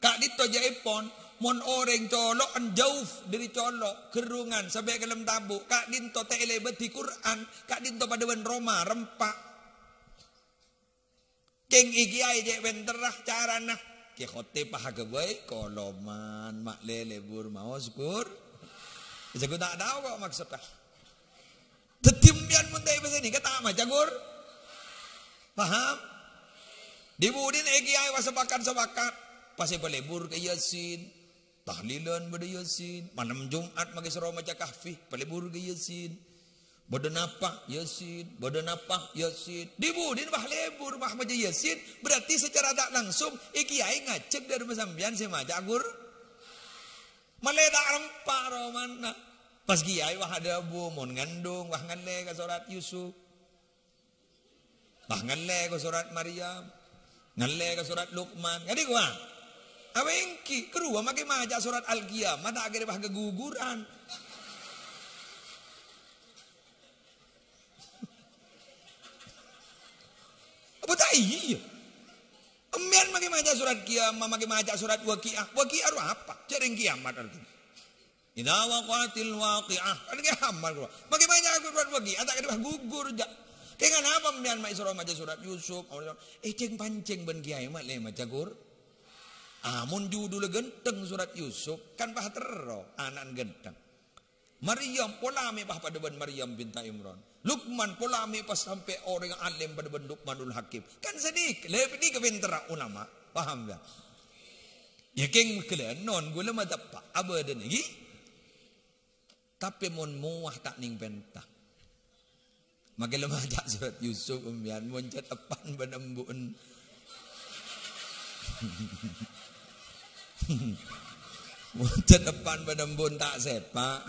Ka'dinto jâèpon, mon orèng colo'an jauf dâri colo', gerrungan, sampè' ka dâlem tabu', ka'dinto ta' èlèbâdhi Qur'an, ka'dinto padâ bân roma rempa'. Kèng iki aè cè' pènterra carana. Kè khotib pahaga bhâi, koloman, ma' lè lebur maos, Gur. Bisa ghun ta' tao kok maksodda. Dâddhi empèyan mon ta' èpèsènè, ghâ' ta' maca, Gur. Paham? Dhi-budhina è kiyaè wa sapakat-sapakat. Pas èpalebur ka Yasin. Tahlilan bâdâ Yasin. Malem Jum'at maghi soro maca Kahfi. Palebur ka Yasin. Bâdâ napa? Yasin. Bâdâ napa? Yasin. Dhi-budhina bâ lebur, bâ maca Yasin. Berarti secara tak langsung, è kiyaè ngajhâk dâ' remma sampèyan sè maca, Gur. Malè ta' rempa' romana. Pas kiyaè bâ adhâbu, mon ngandung, bâ ngallè ka sorat Yusuf. Bâ ngallè ka sorat Maryam. Ngallè ka sorat Luqman. Ka'dinto, bâ. Apa ènggi? Karowa makè maca sorat Al-Qiyamah, ta' kèra bâ ghuguran. Eh, iyâ. Empèyan maghi maca surat Qiyamah, maghi maca surat Waqi'ah. Waqi'ah rowa apa? Jhâ' rèng kiamat artèna. Idza waqa'atil waqi'ah. Kan kiamat rowa. Maghi maca surat Waqi'ah, ta' kèra pas gugur, jhâ'. Kèng anapa empèyan ma' èsoro maca surat Yusuf? Eh, cèng-pancèng bân kèyaè ma' lè maca Qur-, ah, mon judhulla ghântheng surat Yusuf, kan pas terro ana'na ghântheng. Maryam pola mè' pas padâ bân Maryam binta Imran. Lukman pola mè' pas sampè' orèng alim padâ bân Lukmanul Hakim. Kan sanèka, lè bânnè kapènterra ulama. Paham, ya? Ya, kèng ghellâ' non, ghulâ mateppa' abâdâna, ghi? Tapè mon mowa ta' nèng pènta. Maghi la maca surat Yusuf, empèyan, mon cè' eppan bân embu'en. Mon cè' eppan bân embu'en ta' sèpa'.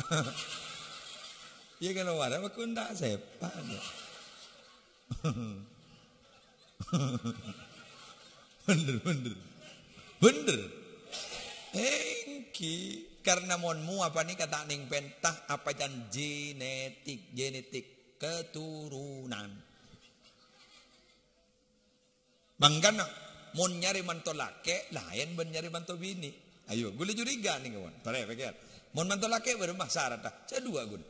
Iyâ, kalowar, apa kun ta' sèpa', ya? Bhender, bhender. Bhender. Èngghi, karna mon mowa panèka ta' nèng pènta, apa can genetik, genetik, keturunan. Mangkana, mon nyarè manto lakè', laèn bân nyarè manto binè'. Ayo, ghulâ curiga nèng, kawan. Torè, pèkkèr. Mon manto lakè' bârâmma saradhâ? Sè duwâ', ghun.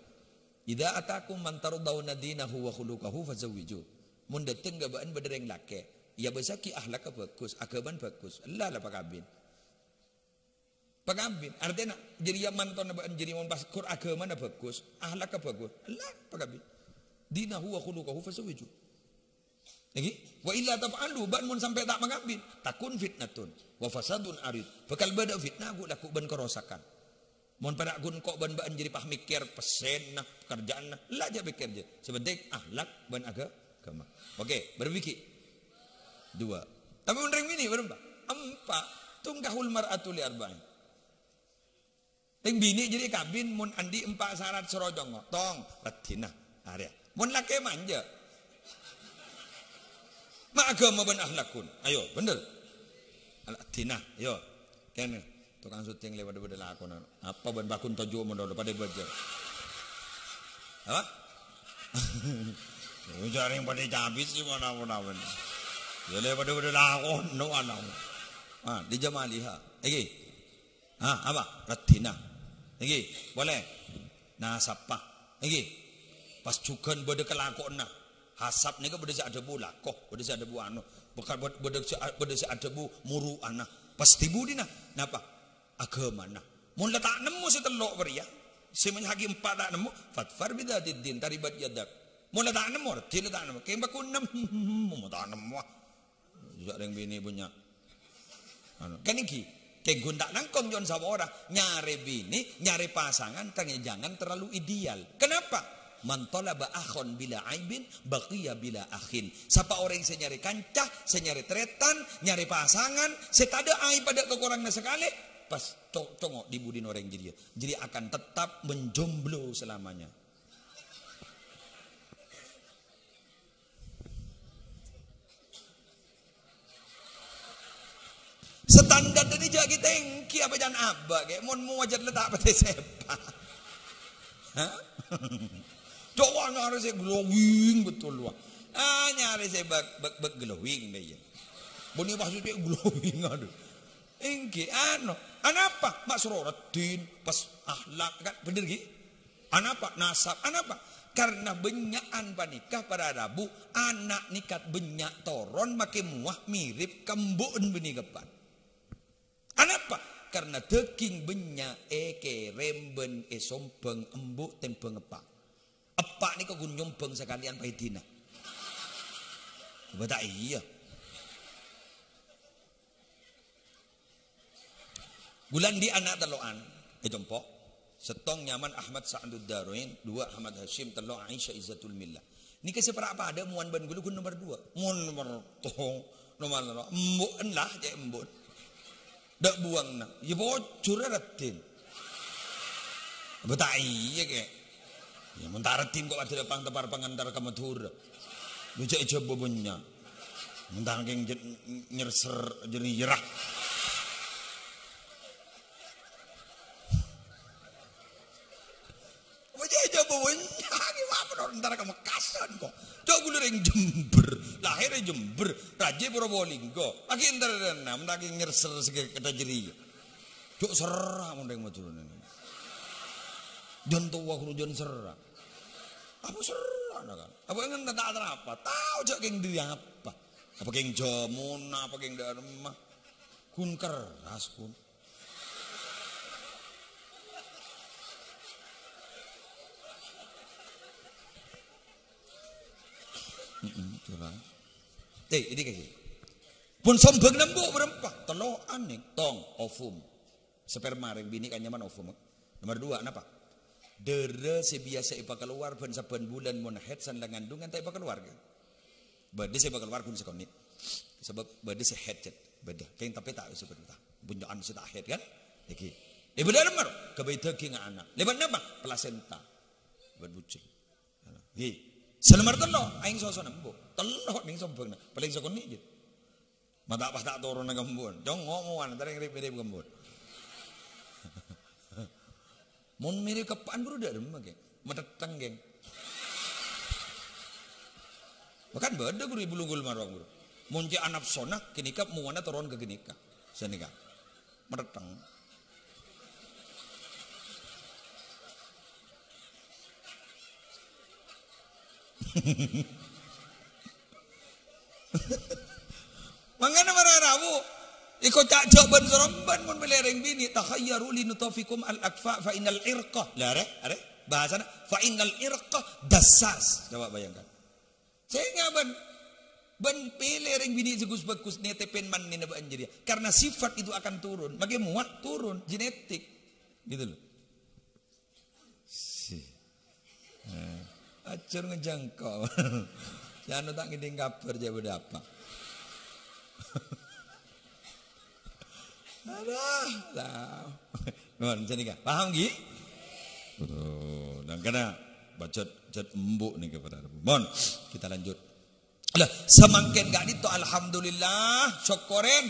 "Idza atakum man tardhauna dinahu wa khuluqahu fazawwijuh." Mon dâteng ka bâ'ân bâdâ rèng lakè', èabâsaghi ahlakka bhâghus, aghâmana bhâghus, ella la pakabin. Pakabin, artèna jârèya mantona bâ'ân jârèya mon pas kor aghâmana bhâghus, ahlakka bhâghus, ella pakabin. "Dinahu wa khuluqahu fazawwijuh." Èngghi? "Wa illa taf'alu," bâ'ân mon sampè' ta' makabin, "takun fitnatun wa fasadun arid." Bhâkal bâdâ fitnah, ghu-lagghu' bân karosakan. Mon para' ghun ko' bân bâ'ân jârèya pas mèkkèr pèssèna, pekerjaanna, la jhâ' pèkkèr jârèya. Sè pentèng ahlak bân aghâ-, aghâma. Oke, bârâmpa ghi'? Duwâ'. Tapè mon rèng binè' bârâmpa? Empa'. "Tunkahul mar'atu li arba'in." Rèng binè' jârèya kabin mon andi' empa' sarat soro congngo'. Tong, raddhinna. Arèya. Mon lakè' manja. Ma' aghâma bân ahlak ghun. Ayo, bhender. Raddhinna, ayo. Kènè, tokang syuting lè padâ-padâ lakona. Apa bân pakon toju' mon dolo padâ bâjâ. Apa? Jhâ' rèng padâ cabis sih, mon-, mon-, mon. Ya, lè padâ-padâ lakona, no, ana. Ah, di Jamaliha. Èngghi. Ah, apa? Raddhinna. Èngghi, polè. Nasabhâ. Èngghi. Pas jhughân bâdâ kalakowanna. Hasab nèka bâdâ sè adhâbu lako, bâdâ sè adhâbu anu. Bâkal bâd-, bâdâ sè a-, bâdâ sè adhâbu muru'ana. Pas è budina. Napa? Aghâmana. Mon la ta' nemmo sè tello' bâriyâ, sè monyè'aghi empa' ta' nemmo, fadfar bidzatid din, taribat yadak. Mon la ta' nemmo, raddhin la ta' nemmo. Kèng bâkto nem-, mon ta' nemmo. Jhâ' rèng binè' bânnya'. Anu, kan èngghi, kèng ghun ta' langkong jhân saporana, nyarè binè', nyarè pasangan, kan jangan terlalu ideal. Kenapa? "Man talaba akhan bila aibin, baqiya bila akhin." Sapa orèng sè nyarè kanca, sè nyarè tarètan, nyarè pasangan, sè tadâ' aib, tadâ' kakoranganna sakalè, pas co-, congngo' è budina orèng jârèya. Jadi akan tetap menjomblo selamanya. Standar dâri jâ' ghi' tèngghi apa can abâ', kè? Mon mowa jâ' la ta' patè sèpa'. Hah? Coba nyarè sè glowing betul, wah. Ah, nyarè sè bâk, bâk, bâk glowing dâ' iyâ. Bânnè pas sè glowing, aduh. Èngghi, ano, anapa? Ma' soro raddhin, pas akhlak, kan? Bhender, ghi? Anapa? Nasab. Anapa? Karna bânnya'an panèka para rabu, ana' nèka bânnya' toron makè mowa mirip ka embu'en bânnè eppa'. Anapa? Karna dhâghing bânnya' èkèrèm bân èsombhâng embu' tèmbhâng eppa'. Eppa' nèka ghun nyombhâng sakalèyan paèdina. Bâ ta' iyâ. Ghulâ andi' ana' tello'an, è compo'. Sèttong nyamana Ahmad Sa'dud Darain, duwâ' Ahmad Hasyim, tello' Aisyah Izzatul Millah. Nèka sè para' padâ mowan bân ghulâ ghun nomer duwâ'. Mon nomer tong, nomer tello'. Embu'en la, cè' embu'en. Dâ' buwângnga. Iyâ bhujhur, raddhin. Bâ ta' iyâ, kè. Iyâ, mon ta' raddhin kok adâ' pang-tepar pangantar ka Madhurâ. Bâjâ è Jhâbâ bânnya'. Mon ta' kèng jâ-, nyerser jârèya, ra. Bâjâ è Jhâbâ bânnya', ghi' apa, Don? Entar ka Mekkasan ko'. Cok ghulâ rèng Jember, lahèr è Jember, rajâ Probolinggo. Lagi entar enam, lagi nyerser sè kata jârèya. Cok serra mon rèng Madhurâ nèka. Jân towa ghuru jân serra. Apa serra na kan? Apa ngenta ta' arapa? Tao jâ' kèng dâri apa? Apa kèng jamuna, apa kèng dâ' remma? Ghun kerras, ghun. Mm-mm, curang. Eh, ini kayak gini. Pon sombhângna embu' bârâmpa? Tello' anèng, tong, ovum. Sperma rèng binè' kan nyaman ovum. Nomor dua, napa? Dârâ sè biyasa èpakalowar bân sabbhân bulân mon haid san la ngandhungan ta' èpakalowar, ghi? Bâdâ sè èpakalowar ghun sakonè'. Sabâb bâdâ sè haid, cet. Bâdâ. Kèng tapè ta' sabbhân ta'. Bunyo'an sè ta' haid, kan? Iki. Eh, bâdâ nomor. Ghâbây dhâghing ana'. Lèbât napa? Plasenta. Lèbât bucing. Ghi. Sè nomor tello', aèng sosona embu'. Tello' nèng sombhângna. Palèng sakonè', ghi. Mata' pas ta' toron ka embu'en. Congo' mowan, tarèng rip-mirip ka embu'en. Mon mirip keppa'an, buru dâ' remma, ghi. Matèttèng, ghi. Bahkan bâdâ ghuru ibu lunggul marwang, ghuru. Mon cè' anapsona, ghânèka mowana toron ka ghânèka. Sanèka. Matèttèng. Mangkana mara rabu. Iko ca' jhâ' bân-sorombân mon mèlè rèng binè', takhayyaru li nuthafikum al-akfa fa innal irqa. Lah, arè, arè. Bahasana, fa innal irqa dassas. Coba bayangkan. Sènga' bân, bân pèlè rèng binè' sè ghus-bhâghus, nètèpèn mannèna bâ'ân jârèya. Karena sifat itu akan turun. Makè mowa turun, genetik. Gitu loh. Si. Eh, ajhâr ngejangko. Sè anu ta' ngèdhing kabhâr jâ' bâdâ apa. Aduh, lah. Mon, sanèka. Paham, ghi? Betul. Dan karena bacot, bacot embu' nèka para rabu. Mon, kita lanjut. Lah, samangkèn ka'dinto, alhamdulillah, sokkorèn.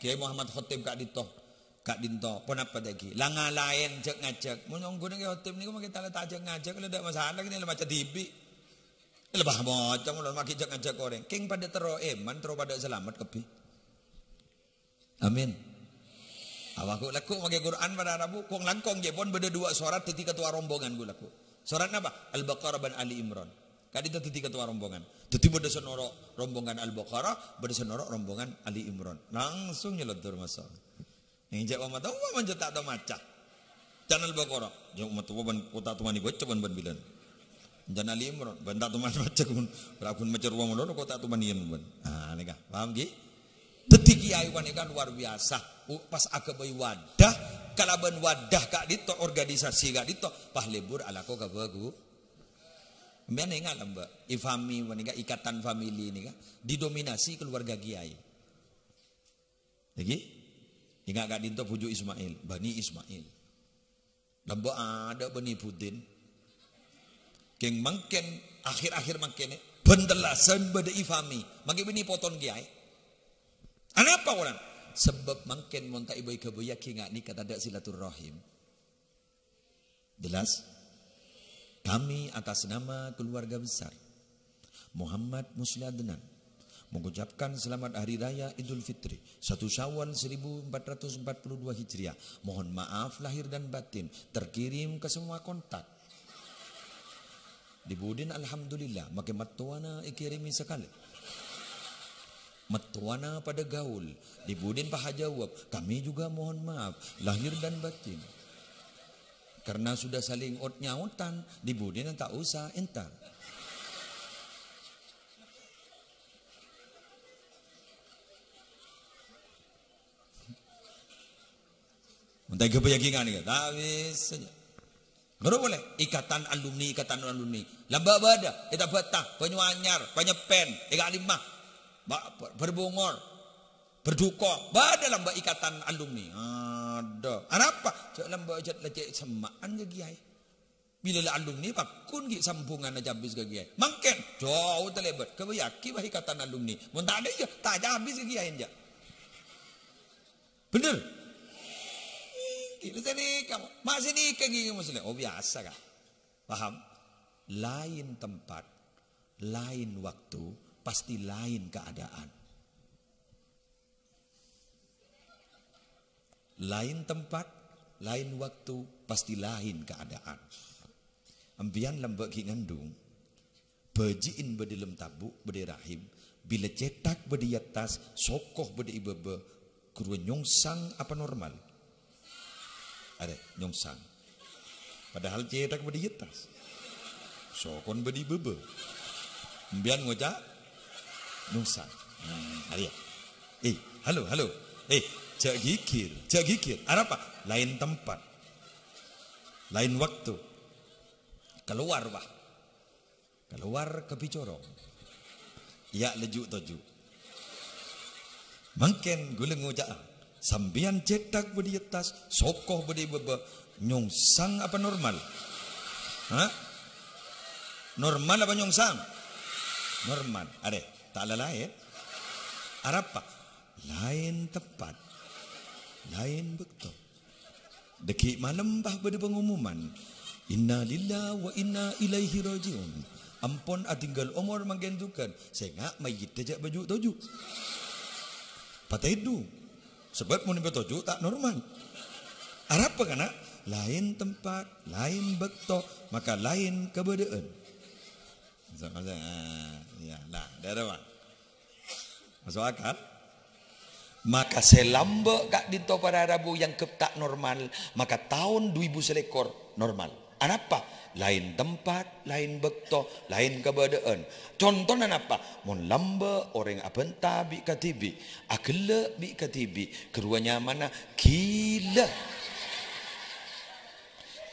Kiai Muhammad Khotib ka'dinto. Ka'dinto, ponapa dhâggi'? La ngalaèn jhâk-ngajhâk. Mon ongghu nèng Khotib nèko mangkèn ta' la ta' jhâk-ngajhâk, la ta' masalah, kènè la maca dhibi'. La bâ' maca, mon maghi jhâk-ngajhâk orèng. Kèng padâ terro iman, terro padâ salamet kabbhi. Amin. Awak lagghu' maghi Qur'an para rabu, kong-langkong jâ' pon bâdâ duwâ' sorat dhâddhi ketua rombongan ghu' lagghu'. Sorat napa? Al-Baqarah bân Ali Imran. Ka'dinto dhâddhi ketua rombongan. Dhâddhi bâdâ sè noro' rombongan Al-Baqarah, bâdâ sè noro' rombongan Ali Imran. Langsung nyelontor masa. Neng jâ' ommat towa manjâ ta' tao maca. Can Al-Baqarah. Jâ' ommat towa bân kota tumani baca bân bân bilân. Can Ali Imran, bân ta' tao maca bân. Ra bân maca rowa malolo kota tumani bân. Ah, nèka. Paham, ghi? Dhâddhi kiai panèka luar biasa. U-, pas aghâbây wadah, kalabân wadah ka'dinto, organisasi ka'dinto, pas lebur alako ka bâghu. Sampèyan enga' la, Mbak, IFAMI panèka, Ikatan Famili nèka, didominasi keluarga kiai. Lagi? Enga' ka'dinto bhuju' Ismail, Bani Ismail. Lambâ' adâ' Bani Budin. Kèng mangkèn, akhir-akhir mangkèn, bân tellasan bâdâ IFAMI. Mangkèn bânnè poton kiai. Anapa, polana? Sabâb mangkèn mon ta' èbâi-ghâbâyaghi nga' nèka tadâ' silaturrahim. Jelas? Kami atas nama keluarga besar Muhammad Musli Adnan mengucapkan selamat Hari Raya Idul Fitri, satu Syawal seribu empat ratus empat puluh dua Hijriah. Mohon maaf lahir dan batin, terkirim ke semua kontak. Di budin alhamdulillah, makè mattowana èkèrèmè sakalè. Mattowana padâ gaul. Di budin pas ajâwâb, kami juga mohon maaf, lahir dan batin. Karena sudah saling ot-nyaotan, di budina ta' osa entar. Mon ta' èghâbâyaghi nga' nèka, ta' bisa. Ghuru polè, ikatan alumni, ikatan alumni. Lambâ' bâdâ, è Tabata, Banyuanyar, Panyeppen, è Kalima, Ba-, Barbungor, Berduko, bâdâ lambâ' ikatan alumni. Adâ. Arapa? Jâ' lambâ' jâ' la cè' semma'an ka kiai. Bilâ la alumni, pagghun ghi' sambunganna cabis ka kiai. Mangkèn, jhâu talèbât. Ghâbâyaghi bâ ikatan alumni. Mon ta' adâ, iyâ, ta' cabis ka kiai, jâ'. Bhender? Ghi' la sanèka, ma' sanèka ghi' Muslim. Oh, biyasa, Ka'. Paham? Laèn tempat, laèn waktu, pasti laèn keadaan. Laèn tempat, laèn waktu, pasti laèn keadaan. Empèyan lambâ' ghi' ngandung, bâji'en bâdâ è dâlem tabu', bâdâ è rahim, bilâ cèthak bâdâ è attas, soko bâdâ è bâbâ, ghâruwa nyongsang apa normal? Arè, nyongsang. Padahal cèthak bâdâ è attas. Sokona bâdâ è bâbâ. Empèyan ngoca' nyongsang. Hmm, arèya. Eh, halo, halo. Eh, jhâ' ghighir, jhâ' ghighir. Arapa? Laèn tempat. Laèn waktu. Kalowar, wah. Kalowar ka bicorong. Iyâ, laju toju'. Mangkèn ghulâ ngoca'a, sampèyan cèthak bâdâ è attas, soko bâdâ è bâbâ, nyongsang apa normal? Hah? Normal apa nyongsang? Normal. Arè, ta' la-laèn. Arapa? Laèn tempat. Laèn bâkto. Dâgghi' malem pas bâdâ pangomoman, "Innalillahi wa inna ilaihi raji'un." Ampon adhingghâl omor mangkèn jhughân, sènga' mayyiddhâ jhâ' bâju' toju'. Patèdung. Sabâb mon èpatoju' ta' normal. Arapa kana'? Laèn tempat, laèn bâkto, maka laèn kabâdâ'ân. Sama-sama. Ah, iyâ. Nah, dâ' remma. Maso' akal? Maka sè lambâ' ka'dinto para rabu èangghep ta' normal, maka taon du èbu salèkor normal. Anapa? Laèn tempat, laèn bâkto, laèn kabâdâ'ân. Contona napa? Mon lambâ' orèng abânta bi' kadhibi', aghellâ' bi' kadhibi', ghâruwa nyamana ghilâ.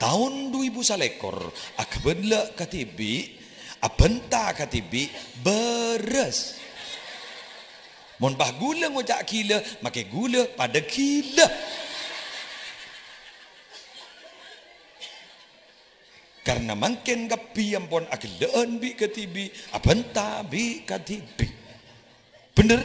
Taon du èbu salèkor, aghellâ' kadhibi', abânta kadhibi', bârâs. Mon pas ghulâ ngoca' ghilâ, makè ghulâ padâ ghilâ. Karna mangkèn kabbhi ampon aghellâ'ân bi' kadhibi', abânta bi' kadhibi'. Bhender?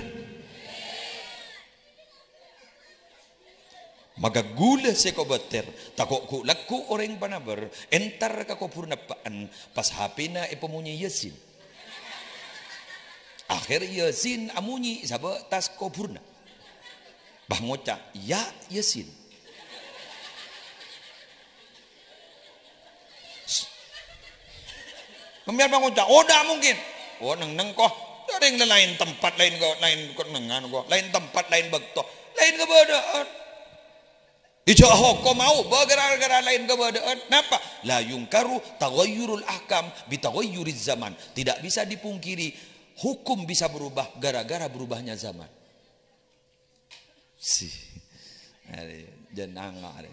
Maka ghulâ sè kobâtèr, tako' ghu'-lagghu' orèng panabâr, entar ka kobhurânna eppa'en, pas H P-na èpamonyè Yasin. Akhèr Yasin amonyè sabâ' attas kobhurânna. Pas ngoca', "Ya, Yasin." Sampèyan pangoca', "Oh, ta' mungkin." "Oh, neng-neng, ko'. Orèng la-, laèn tempat, laèn ko', laèn ko', nengngan, ko'. Laèn tempat, laèn bâkto, laèn kabâdâ'ân." Ijâ hokom mau, bâ-, gara-gara laèn kabâdâ'ân. Napa? La yungkaru taghayyurul ahkam bi taghayyuriz zaman. Tidak bisa dipungkiri, hukum bisa berubah gara-gara berubahnya zaman. Si. Arè, jân anga arè.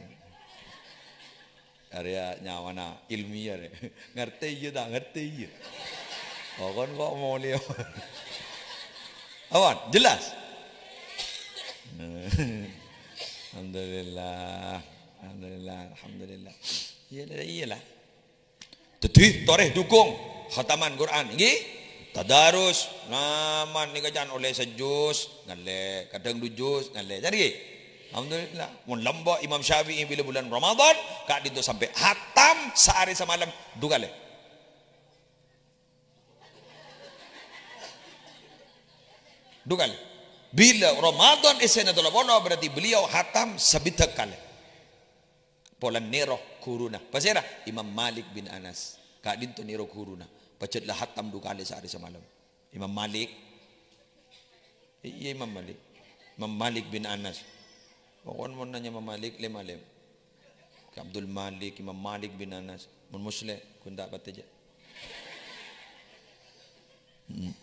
Arè ya nyawana ilmiah arè. Ngartè iyâ ta'? Ngartè iyâ. Oh, kon ko' molè. Awan, jelas? Alhamdulillah. Alhamdulillah, alhamdulillah. Iyâ, iyâ lah. Dhâddhi, torè dhukung khataman Qur'an, ènggi? Tadarus, naman nèka can ollè sajus, ngallè, kadhâng du jus, ngallè. Can ènggi? Alhamdulillah. Mon lambâ' Imam Syafi'i bilâ bulân Ramadan, ka'dinto sampè' hatam saarè samalem, du kalè. Du kalè. Bilâ Ramadan essèna tello polo, berarti beliau hatam sabidhâk kalè. Polana nèro ghuruna. Pasèra? Imam Malik bin Anas. Ka'dinto nèro ghuruna. Pajhât la hatam du kalè saarè samalem. Imam Malik. Iyâ, Imam Malik. Imam Malik bin Anas. Pokokna mon nanya Imam Malik, lem-alem. Abdul Malik, Imam Malik bin Anas. Mon Muslim, ghun ta' patè jâ'. Hmm.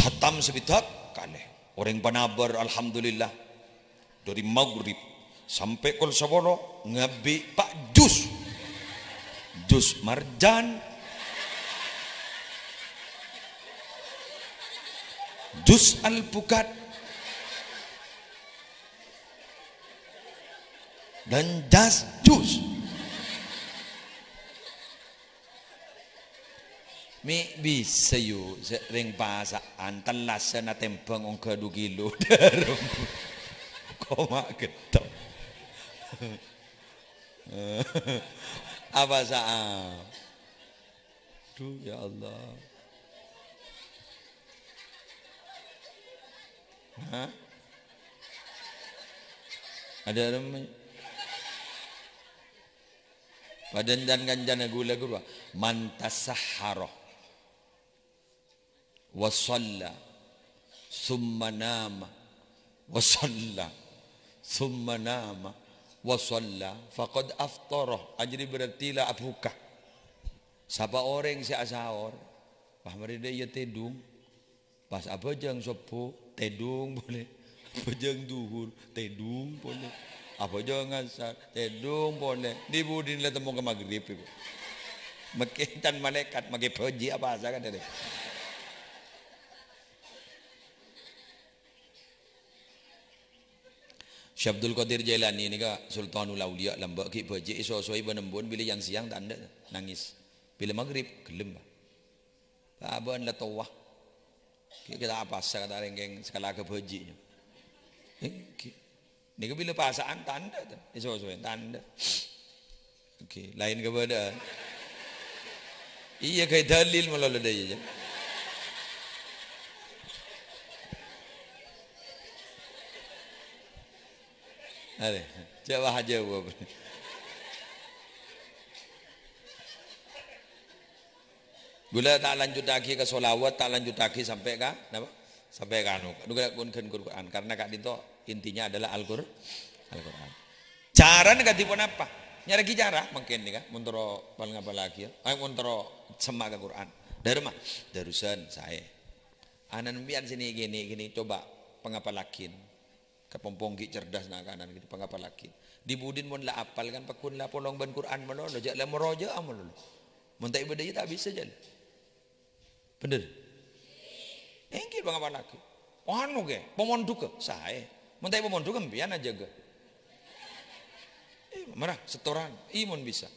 Hatam sabidhâk kalè. Orèng panabâr, alhamdulillah. Dâri maghrib sampè' kol sapolo ngabi' pa' jus. Jus marjan. Jus alpukat. Dan jas jus. Mè' bisa, yu, sè rèng pasa'an tellasana tèmbhâng ongghâ du kilo. Koma' ghettong. Apa sa'a? Aduh, ya Allah. Hah? Ada remnya. Padahal can kancana ghulâ ghuru, "Man tasahhara wa shalla, tsumma nama, wa shalla, tsumma nama, wa shalla, faqad aftara." Ajri berarti la abuka. Sapa orèng sè asaor, pas marè dâ' iyâ tèdung. Pas abhâjâng sobbhu, tèdung polè. Abhâjâng dhuhur, tèdung polè. Abhâjâng asar, tèdung polè. Di budina la temmo ka maghrib, ibu. Mèkkè can malaèkat, mèkkè bhâji' apa asa kan, dâ'. Syekh Abdul Qadir Jailani nèka Sultanul Auliya lambâ' ghi' bhâji' èso-osoè bân embu'en bilâ yang siang ta' endâ' nangès. Bilâ maghrib, ghellem, Pak. Bâbâ'ân la towa. Ghi' kita apasa kata rèng-kèng sakala ghâbâji', nyo. Èngghi. Nèka bilâ pasa'an ta' endâ', ta'? Èso-osoè ta' endâ'. Oke, laèn kabâdâ'ân. Iyâ, ghâbây dalil malolo dâ' iyâ, jâ. Arè, jâ' wah jâwâb. Ghulâ ta' lanjuttaghi ka sholawat, ta' lanjuttaghi sampè' ka, napa? Sampè' ka anu. Ghulâ ghun-, ghun Qur'an. Karena ka'dinto intinya adalah Al-Qur-, Al-Qur'an. Carana kadhi ponapa? Nyarèaghi cara mangkèn nèka, mon terro pal-ngapallaghi, ya. Eh, mon terro semma' ka Qur'an. Dârma, darusan, saè. Ana' sampèyan sè nè'-kènè' ghini, coba pangapallaghi. Kapompong ghi' cerdas na'-kana' ghi' pangapallaghi. Di budin mon la apal kan pagghun la apolong bân Qur'an malolo, jâ' la moroja'a malolo. Mon ta' èbâdâi ta' bisa jâ' la. Bhender? Èngghi pangapallaghi. Anu kè, pamondhughâ, saè. Mon ta' pamondhughâ, empèyan ajâgâ. Eh, mara, setoran. Iyâ mon bisa.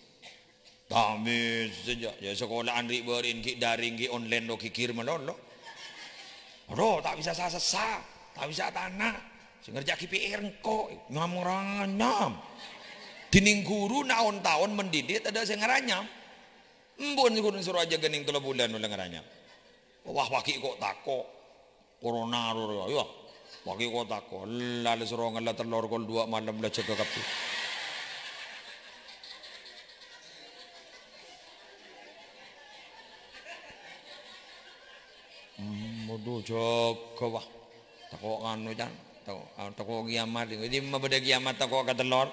Ta' bisa jâ', ya, sakola'an ri'-bâri'in ghi' daring, ghi' online, lo ghighir malolo. Ro, ta' bisa sa-sassa, ta' bisa tana'. Sè ngerjâ'aghi P R engko', nyam-ngaranyam. Dhinèng ghuru naon-taon mendidik tadâ' sè ngaranyam. Embu'en ghuru soro ajâgâ nèng tello bulân ollè ngaranyam. Wah, wah, ghi' ko' tako'. Corona ro, ro, ya. Wah, ghi' ko' tako'. La, la soro ngella tellor kol duwâ' malem la jâgâ kabbhi. Hmm, waduh, jâgâ, wah. Tako' nganu, can. Tako', ah, tako' kiamat. Dimma bâdâ kiamat tako' ka tellor?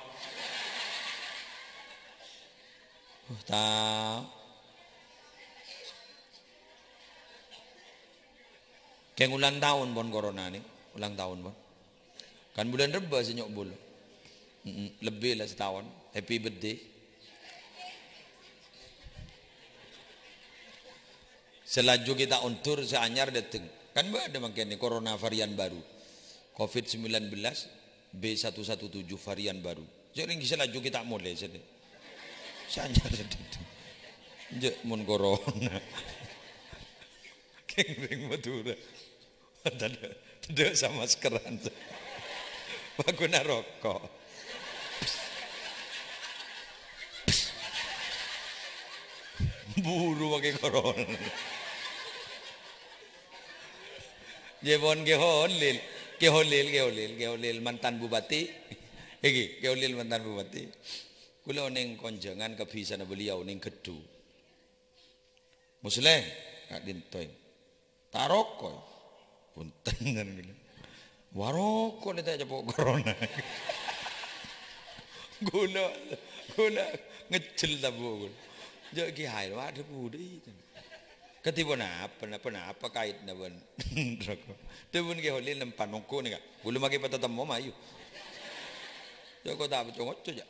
Uh, ta-, Kèng ulang taon pon corona nè, ulang taon pon. Kan bulân Rebbâ sè nyokbul. Mm-mm, lebbi la sataon. Happy birthday. Sè laju kita undur, sè anyar dâteng. Kan bâdâ mangkèn nè corona varian baru. Covid sembilan belas B satu satu tujuh varian baru. Jâ' rèng sè laju kita molè sèdhâ. Sè anyar sèdhâ. Jâ' mon corona. Kèng rèng Madhurâ. Tadâ', tadâ' samaskeran. Pagghuna roko'. Buru makè corona. Jâ' pon Kè Holil. Kè Holil, Kè Holil, Kè Holil mantan bupati. Iki, Kè Holil mantan bupati. Kaulâ onèng konjhângan kabisana beliau nèng Geddu. Musleh, ka'dinto. Ta' roko'. Bhunten, jân kaulâ. Wa roko' lè ta' ècapo' corona. Kaulâ, kaulâ ngejjel tabu' kaulâ. Jâ' Kè Hair, wa dâ' budâi. Kadhi ponapa, na-, ponapa kaitna bân roko'? Dhâbuna Kè Holil nempan ongghu nèka. Kaulâ makè patatemmo mayu. Jâ' ko' ta' co-ngoco jâ'.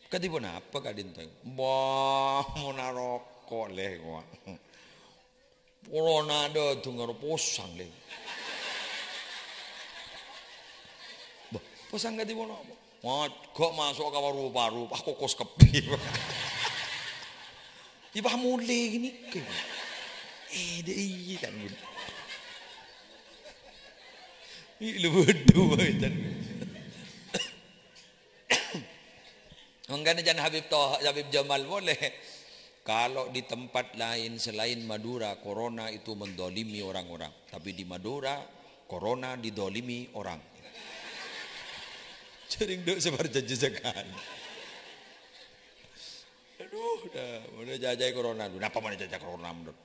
Kadhi ponapa ka'dinto? Wah, mon aroko' lè, wa. Corona dâdung karo posang, lè. Bâh, posang kadhi ponapa? Wah, ghi' maso' ka paru-paru, pas kokos kabbhi. Iyâ, pas molè ghânèka. Eh, dâ' iyâ kan. Ih, lu waduh, kan. Mangkana can Habib Toha, Habib Jamal polè. Kalau di tempat lain selain Madura, corona itu mendolimi orang-orang. Tapi di Madura, corona didolimi orang. Jhâreng dâ' sè parjâjâ sakalè. Aduh, dah, udah jajai corona. Aduh, napa mana jajai corona, menurut?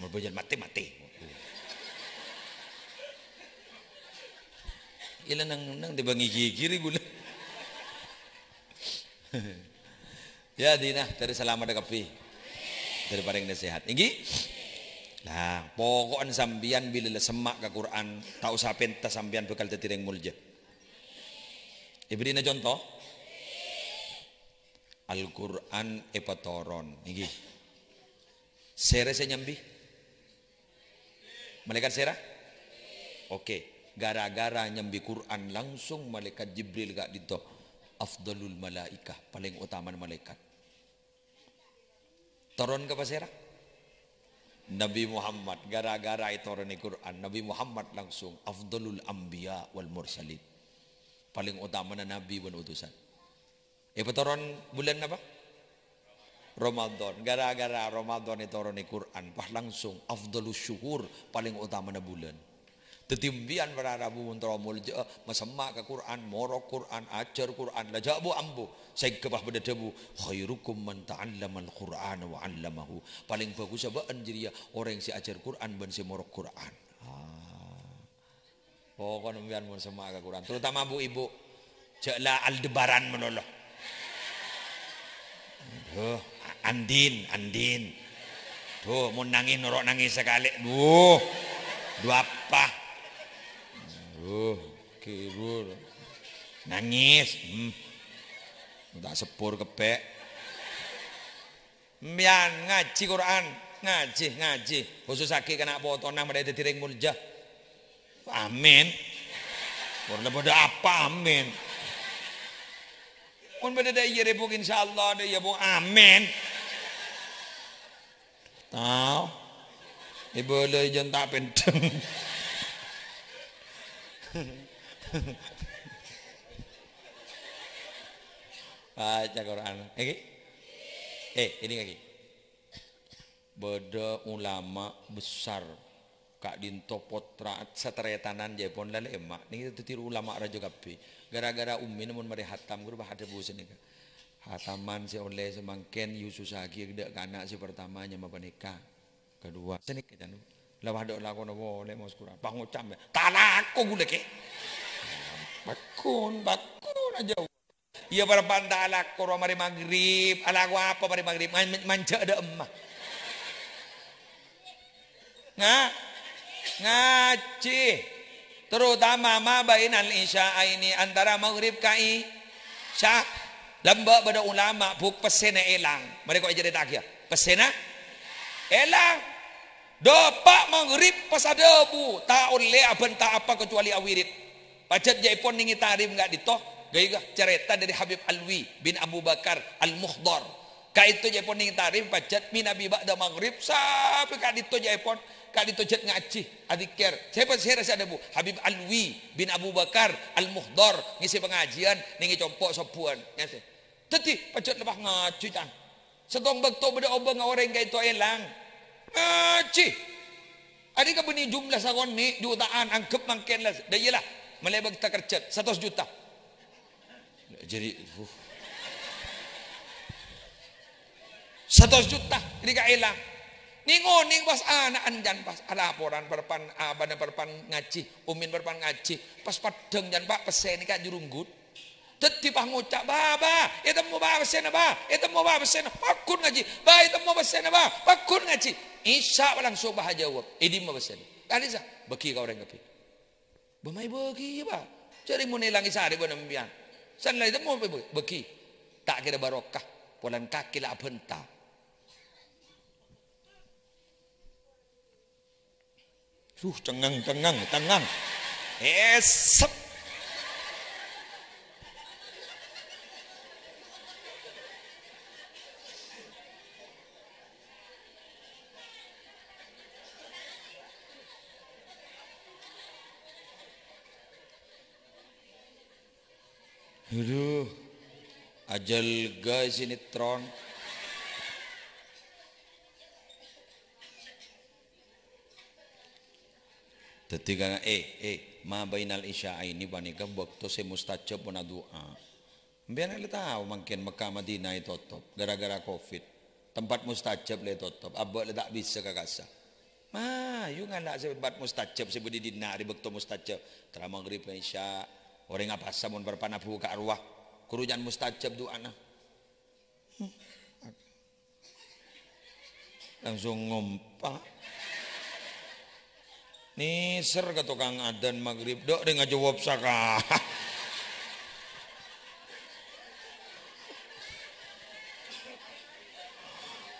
Mau belajar mati, mati. Ila nang, nang dibangi gigi ri gula. Ya, Dina, terus selamat kabbhi. Terus paring nasihat. Inggih? Nah, pokoknya sampeyan bila la semma' ka Quran, ta' usah penta sampeyan bakal dadi reng molja. Ibrina contoh. Al-Quran epatoron. Inggih. Sera sè nyambi? Malaikat sera? Oke. Gara-gara nyambi Quran langsung malaikat Jibril ka'dinto afdalul malaikah, paling otamana malaikat. Toron ka pasèra? Nabi Muhammad. Gara-gara ètoronè Quran, Nabi Muhammad langsung afdalul anbiya wal mursalin. Paling otamana nabi bân utusan. Èpatoron bulân napa? Ramadan. Gara-gara Ramadan ètoronè Quran, pas langsung afdalus syuhur, paling otamana bulân. Dhâddhi, empiyan para rabu mon terro molja'a, masemma' ka Quran, morok Quran, ajhâr Quran, la jhâ' bu-ambu. Sèngghâ pas bâdâ dhâbu, "Khairukum man ta'allamal Qur'ana wa 'allamahu." Palèng bhâghussa bâ'ân jârèya orèng sè ajhâr Quran bân sè morok Quran. Ah. Pokokna empiyan mon semma' ka Quran, terutama bu-ibu. Jhâ' la Aldebaran malolo. Duh, Andin, Andin. Duh, mon nangès noro' nangès sakalè. Duh. Duh apa? Duh, kebur. Nangès. Hmm. Ta' sebbhur kebbhi'. Empiyan ngajhi Quran, ngajhi, ngajhi. Khususaghi kana' potona marè dhâddhi rèng molja. Amin. Pon la bâdâ apa, amin. Mon bâdâ dâ' iyâ rè, Bu, insyaallah dâ' iyâ, Bu. Amin. Tao. Ibu lè jân ta' pendem. Baca Quran. Lagi? Eh, ini lagi. Bâdâ ulama besar, ka'dinto pottra sataretanan jâèpon la lèma'. Nèka dhâddhi ulama rajâ kabbhi. Gara-gara ummina mon marè hatam, ghuru bâdâ bu sanèka. Hataman sè ollè samangkèn, yu susahaghi dâ' kana' sè partama nyama panèka. Kadhuwâ, sanèka, can. La bâdâ lakona polè, mos Quran. Pangoca', ta' lako ghulâ, kè. Bâkkun, bâkkun ajâ. Iyâ, parappa'na ta' alako rowa marè magrib. Alako apa marè magrib? Man-, manja' dâ' emma. Nga-, ngajhi. Terutama ma bainal isya'aini, antara magrib ka isya. Lambâ' bâdâ ulama, Bu, pèssèna èlang. Marè ko' ècarèta'aghiyâ. Pèssèna èlang. Dâpa' magrib pas adhâbu, ta' ollè abhânta apa kacuali awirid. Pajhât jâèpon nèngè tarèm ka'dinto, ghâ-, ghâ-, carèta dâri Habib Alwi bin Abu Bakar Al-Mukhdar. Ka'dinto jâèpon nèngè tarèm, pajhât mènabi ba'da magrib, sampè' ka'dinto jâèpon, ka'dinto jhât ngajhi, adzikir. Sapa sè rassa adhâbu? Habib Alwi bin Abu Bakar Al-Mukhdar ngèsè pangajiyân nèngè compo' sobbhuwân. Ngèsè. Dhâddhi, pajhât lepas ngajhi, can. Sèttong bâkto bâdâ obângnga orèng ka'dinto èlang. Ngajhi. Arèya kabânnè jumlah sakonè' juta'an, angghep mangkèn la, dâ' iyâ la, malè bâkta kerjhât, satos juta. Jadi, uh. Satos juta, arèya èlang. Nèng-onèng pas ana'na, can, pas alaporan, parappa'na, abâna parappa'na ngajhi, ummina parappa'na ngajhi, pas peddhâng, can, Pak, pèssè nèka jurunggut. Dhâddhi pas ngoca', "Bâ, Bâ, ètemmo, Bâ, pèssèna, Bâ, ètemmo, Bâ, pèssèna, pagghun ngajhi, Bâ, ètemmo pèssèna, Bâ, pagghun ngajhi." Isya' langsung Bâ ajâwâb, "È dimma pèssèna?" Kali sa, "Bâghi ka orèng kabbhi." "Bâ, ma' èbâghi, yâ, Bâ?" "Jârèya mon èlang sarè bân empèyan. San la ètemmo bâ-, bâghi. Ta' kèra barokah, polana kakè la abhânta." Duh, cengang, cengang, cengang. Esep. Aduh, ajâlgâ sinetron. Dhâddhi kan, eh, eh, ma bainal isya'aini panèka bâkto sè mustajab pon adu'a. Sampèyan la tao mangkèn Mekkah Madinah ètotop gara-gara covid. Tempat mustajab la ètotop, abâ' la ta' bisa ka kassa'. Ma, yu ngala' sè tempat mustajab sè bâdâ è dinna' arè bâkto mustajab. Tra maghrib, isya, orèng apasa mon parappa'na buka' rowa. Kuru jhân mustajab du'ana. Hmm. Langsung ngompa. Nèser ka tokang adzan maghrib, dok, rèng ajâwâb saka.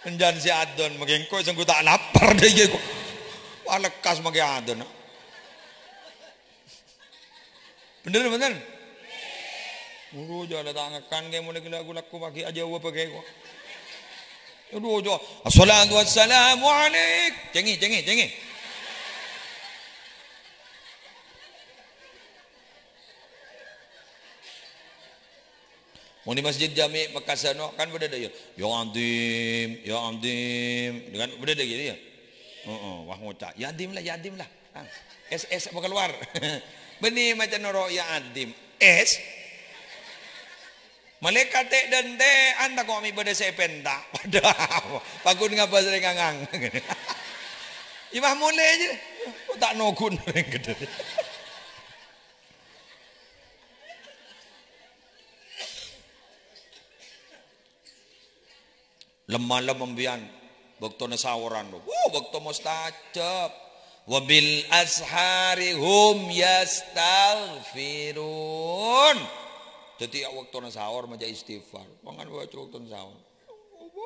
Enjân sè adzan, mangkèn engko' sèngko' ta' lapar dâ' iyâ kok. Wah, lekkas mangkèn adzan. Bhender, bhender? Adu, jhâ' la ta' ngakan, kè molaè ghellâ' ghu-lagghu paghi' ajâwâb paghi' kok. Adu, jhâ'. Assalatu wassalamu alaik. Cèngè, cèngè, cèngè. Mon è Masjid Jami' Mekkasano kan bâdâ dâ' iyâ. Ya Azim, ya Azim. Kan bâdâ dâ' iyâ. Heeh, wah ngoca', "Ya Azim lah, ya Azim lah." Ah, es, es apa keluar? Bânnè maca noro' ya Azim. Es. Malaèkat tè'-dântè'an tako' mè' bâdâ sè èpènta. Padahal, paghun ngabâs rèng ngangang. Iyâ, wah molè jâ. Kok ta' noghun rèng ghâdhâ. Lem-malem empèyan, bâktona saoran, wuh, bâkto mustajab. "Wa bil ashari hum yastaghfirun." Dhâddhi, ya, bâktona saor maca istighfar. Mangan baca bâktona saor. Apa?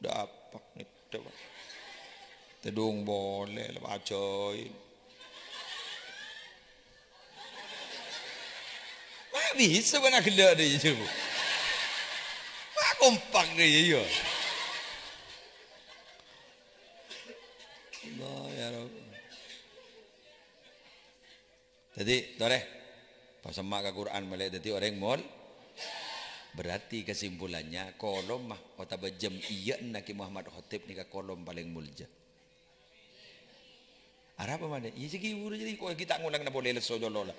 Dâpa', ngèdhâ'. Tèdung polè, la pajâi. Ma' bisa bâ'na ghellâ' dâ' iyâ, Bu. Ma' kompak dâ' iyâ, iyâ. Allah, ya Rabb. Dhâddhi, torè, pasemma' ka Qur'an malè dhâddhi orèng mol-, berarti kesimpulannya, kolom ma-, otabâ jâm iyâ'na Kè Muhammad Khotib nèka kolom palèng molja. Arapa manè? Iyâ, sè ghibur jârèya, kok ghi' ta' ngolangana polè lesso colo' la.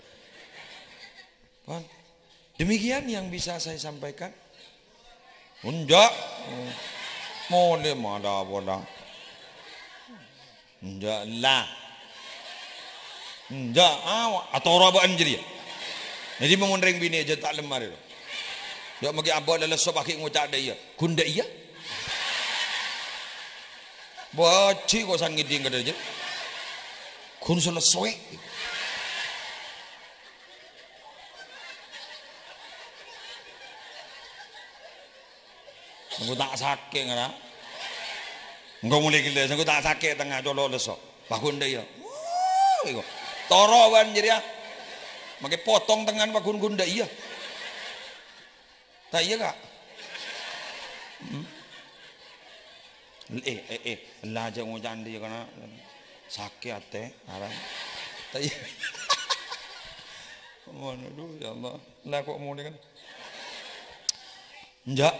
Paham? Demikian yang bisa saya sampaikan. Enjâ'. Molè mala pola. Enjâ' la. Enjâ', awa', atoro' bâ'ân jârèya. Dhâddhi mon rèng binè' jâ' ta' lemmar, ro. Jâ' maghi abâ' la lesso paghi' ngoca' dâ' iyâ. Ghun dâ' iyâ. Bâji' kok sangèding kadhâ jâ. Ghun sè lessowè. Engko' ta' sakè' ngara. Engko' molè ghellâ', engko' ta' sakè' tengnga colo' lesso. Paghun dâ' iyâ. Wuh, iko. Toro' bâ'ân jârèya. Makè potong tengngan paghun-ghun dâ' iyâ. Ta' iyâ, Ka'? Hmm? Eh, eh, eh, la jâ' ngoca' andi' kana' sakè' atè, arang. Ta' iyâ. Aduh, ya Allah. La kok molè kan? Enjâ'.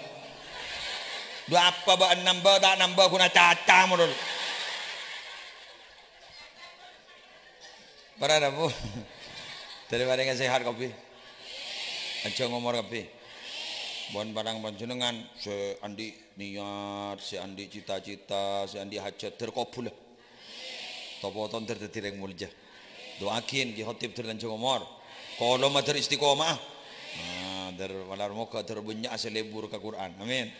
Dhu apa bâ'ân nambâ ta' nambâ ghuna caca model. Para rabu. Dhâri marènga sehat kabbhi. Panjhâng omor kabbhi. Mon parang panjhennengngan sè andi' niyat, sè andi' cita-cita, sè andi' hajat, dhâr kabul. Topo-topo dhâr dhâddhi rèng molja. Du'aaghin Ki Khotib dhâr lanjhâng omor. Kaulâ madhâr istiqomah. Nah, dhâr malar moghâ dhâr bânnya' sè lebur ka Qur'an. Amin.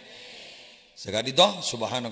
Sakadinto, subhanallah.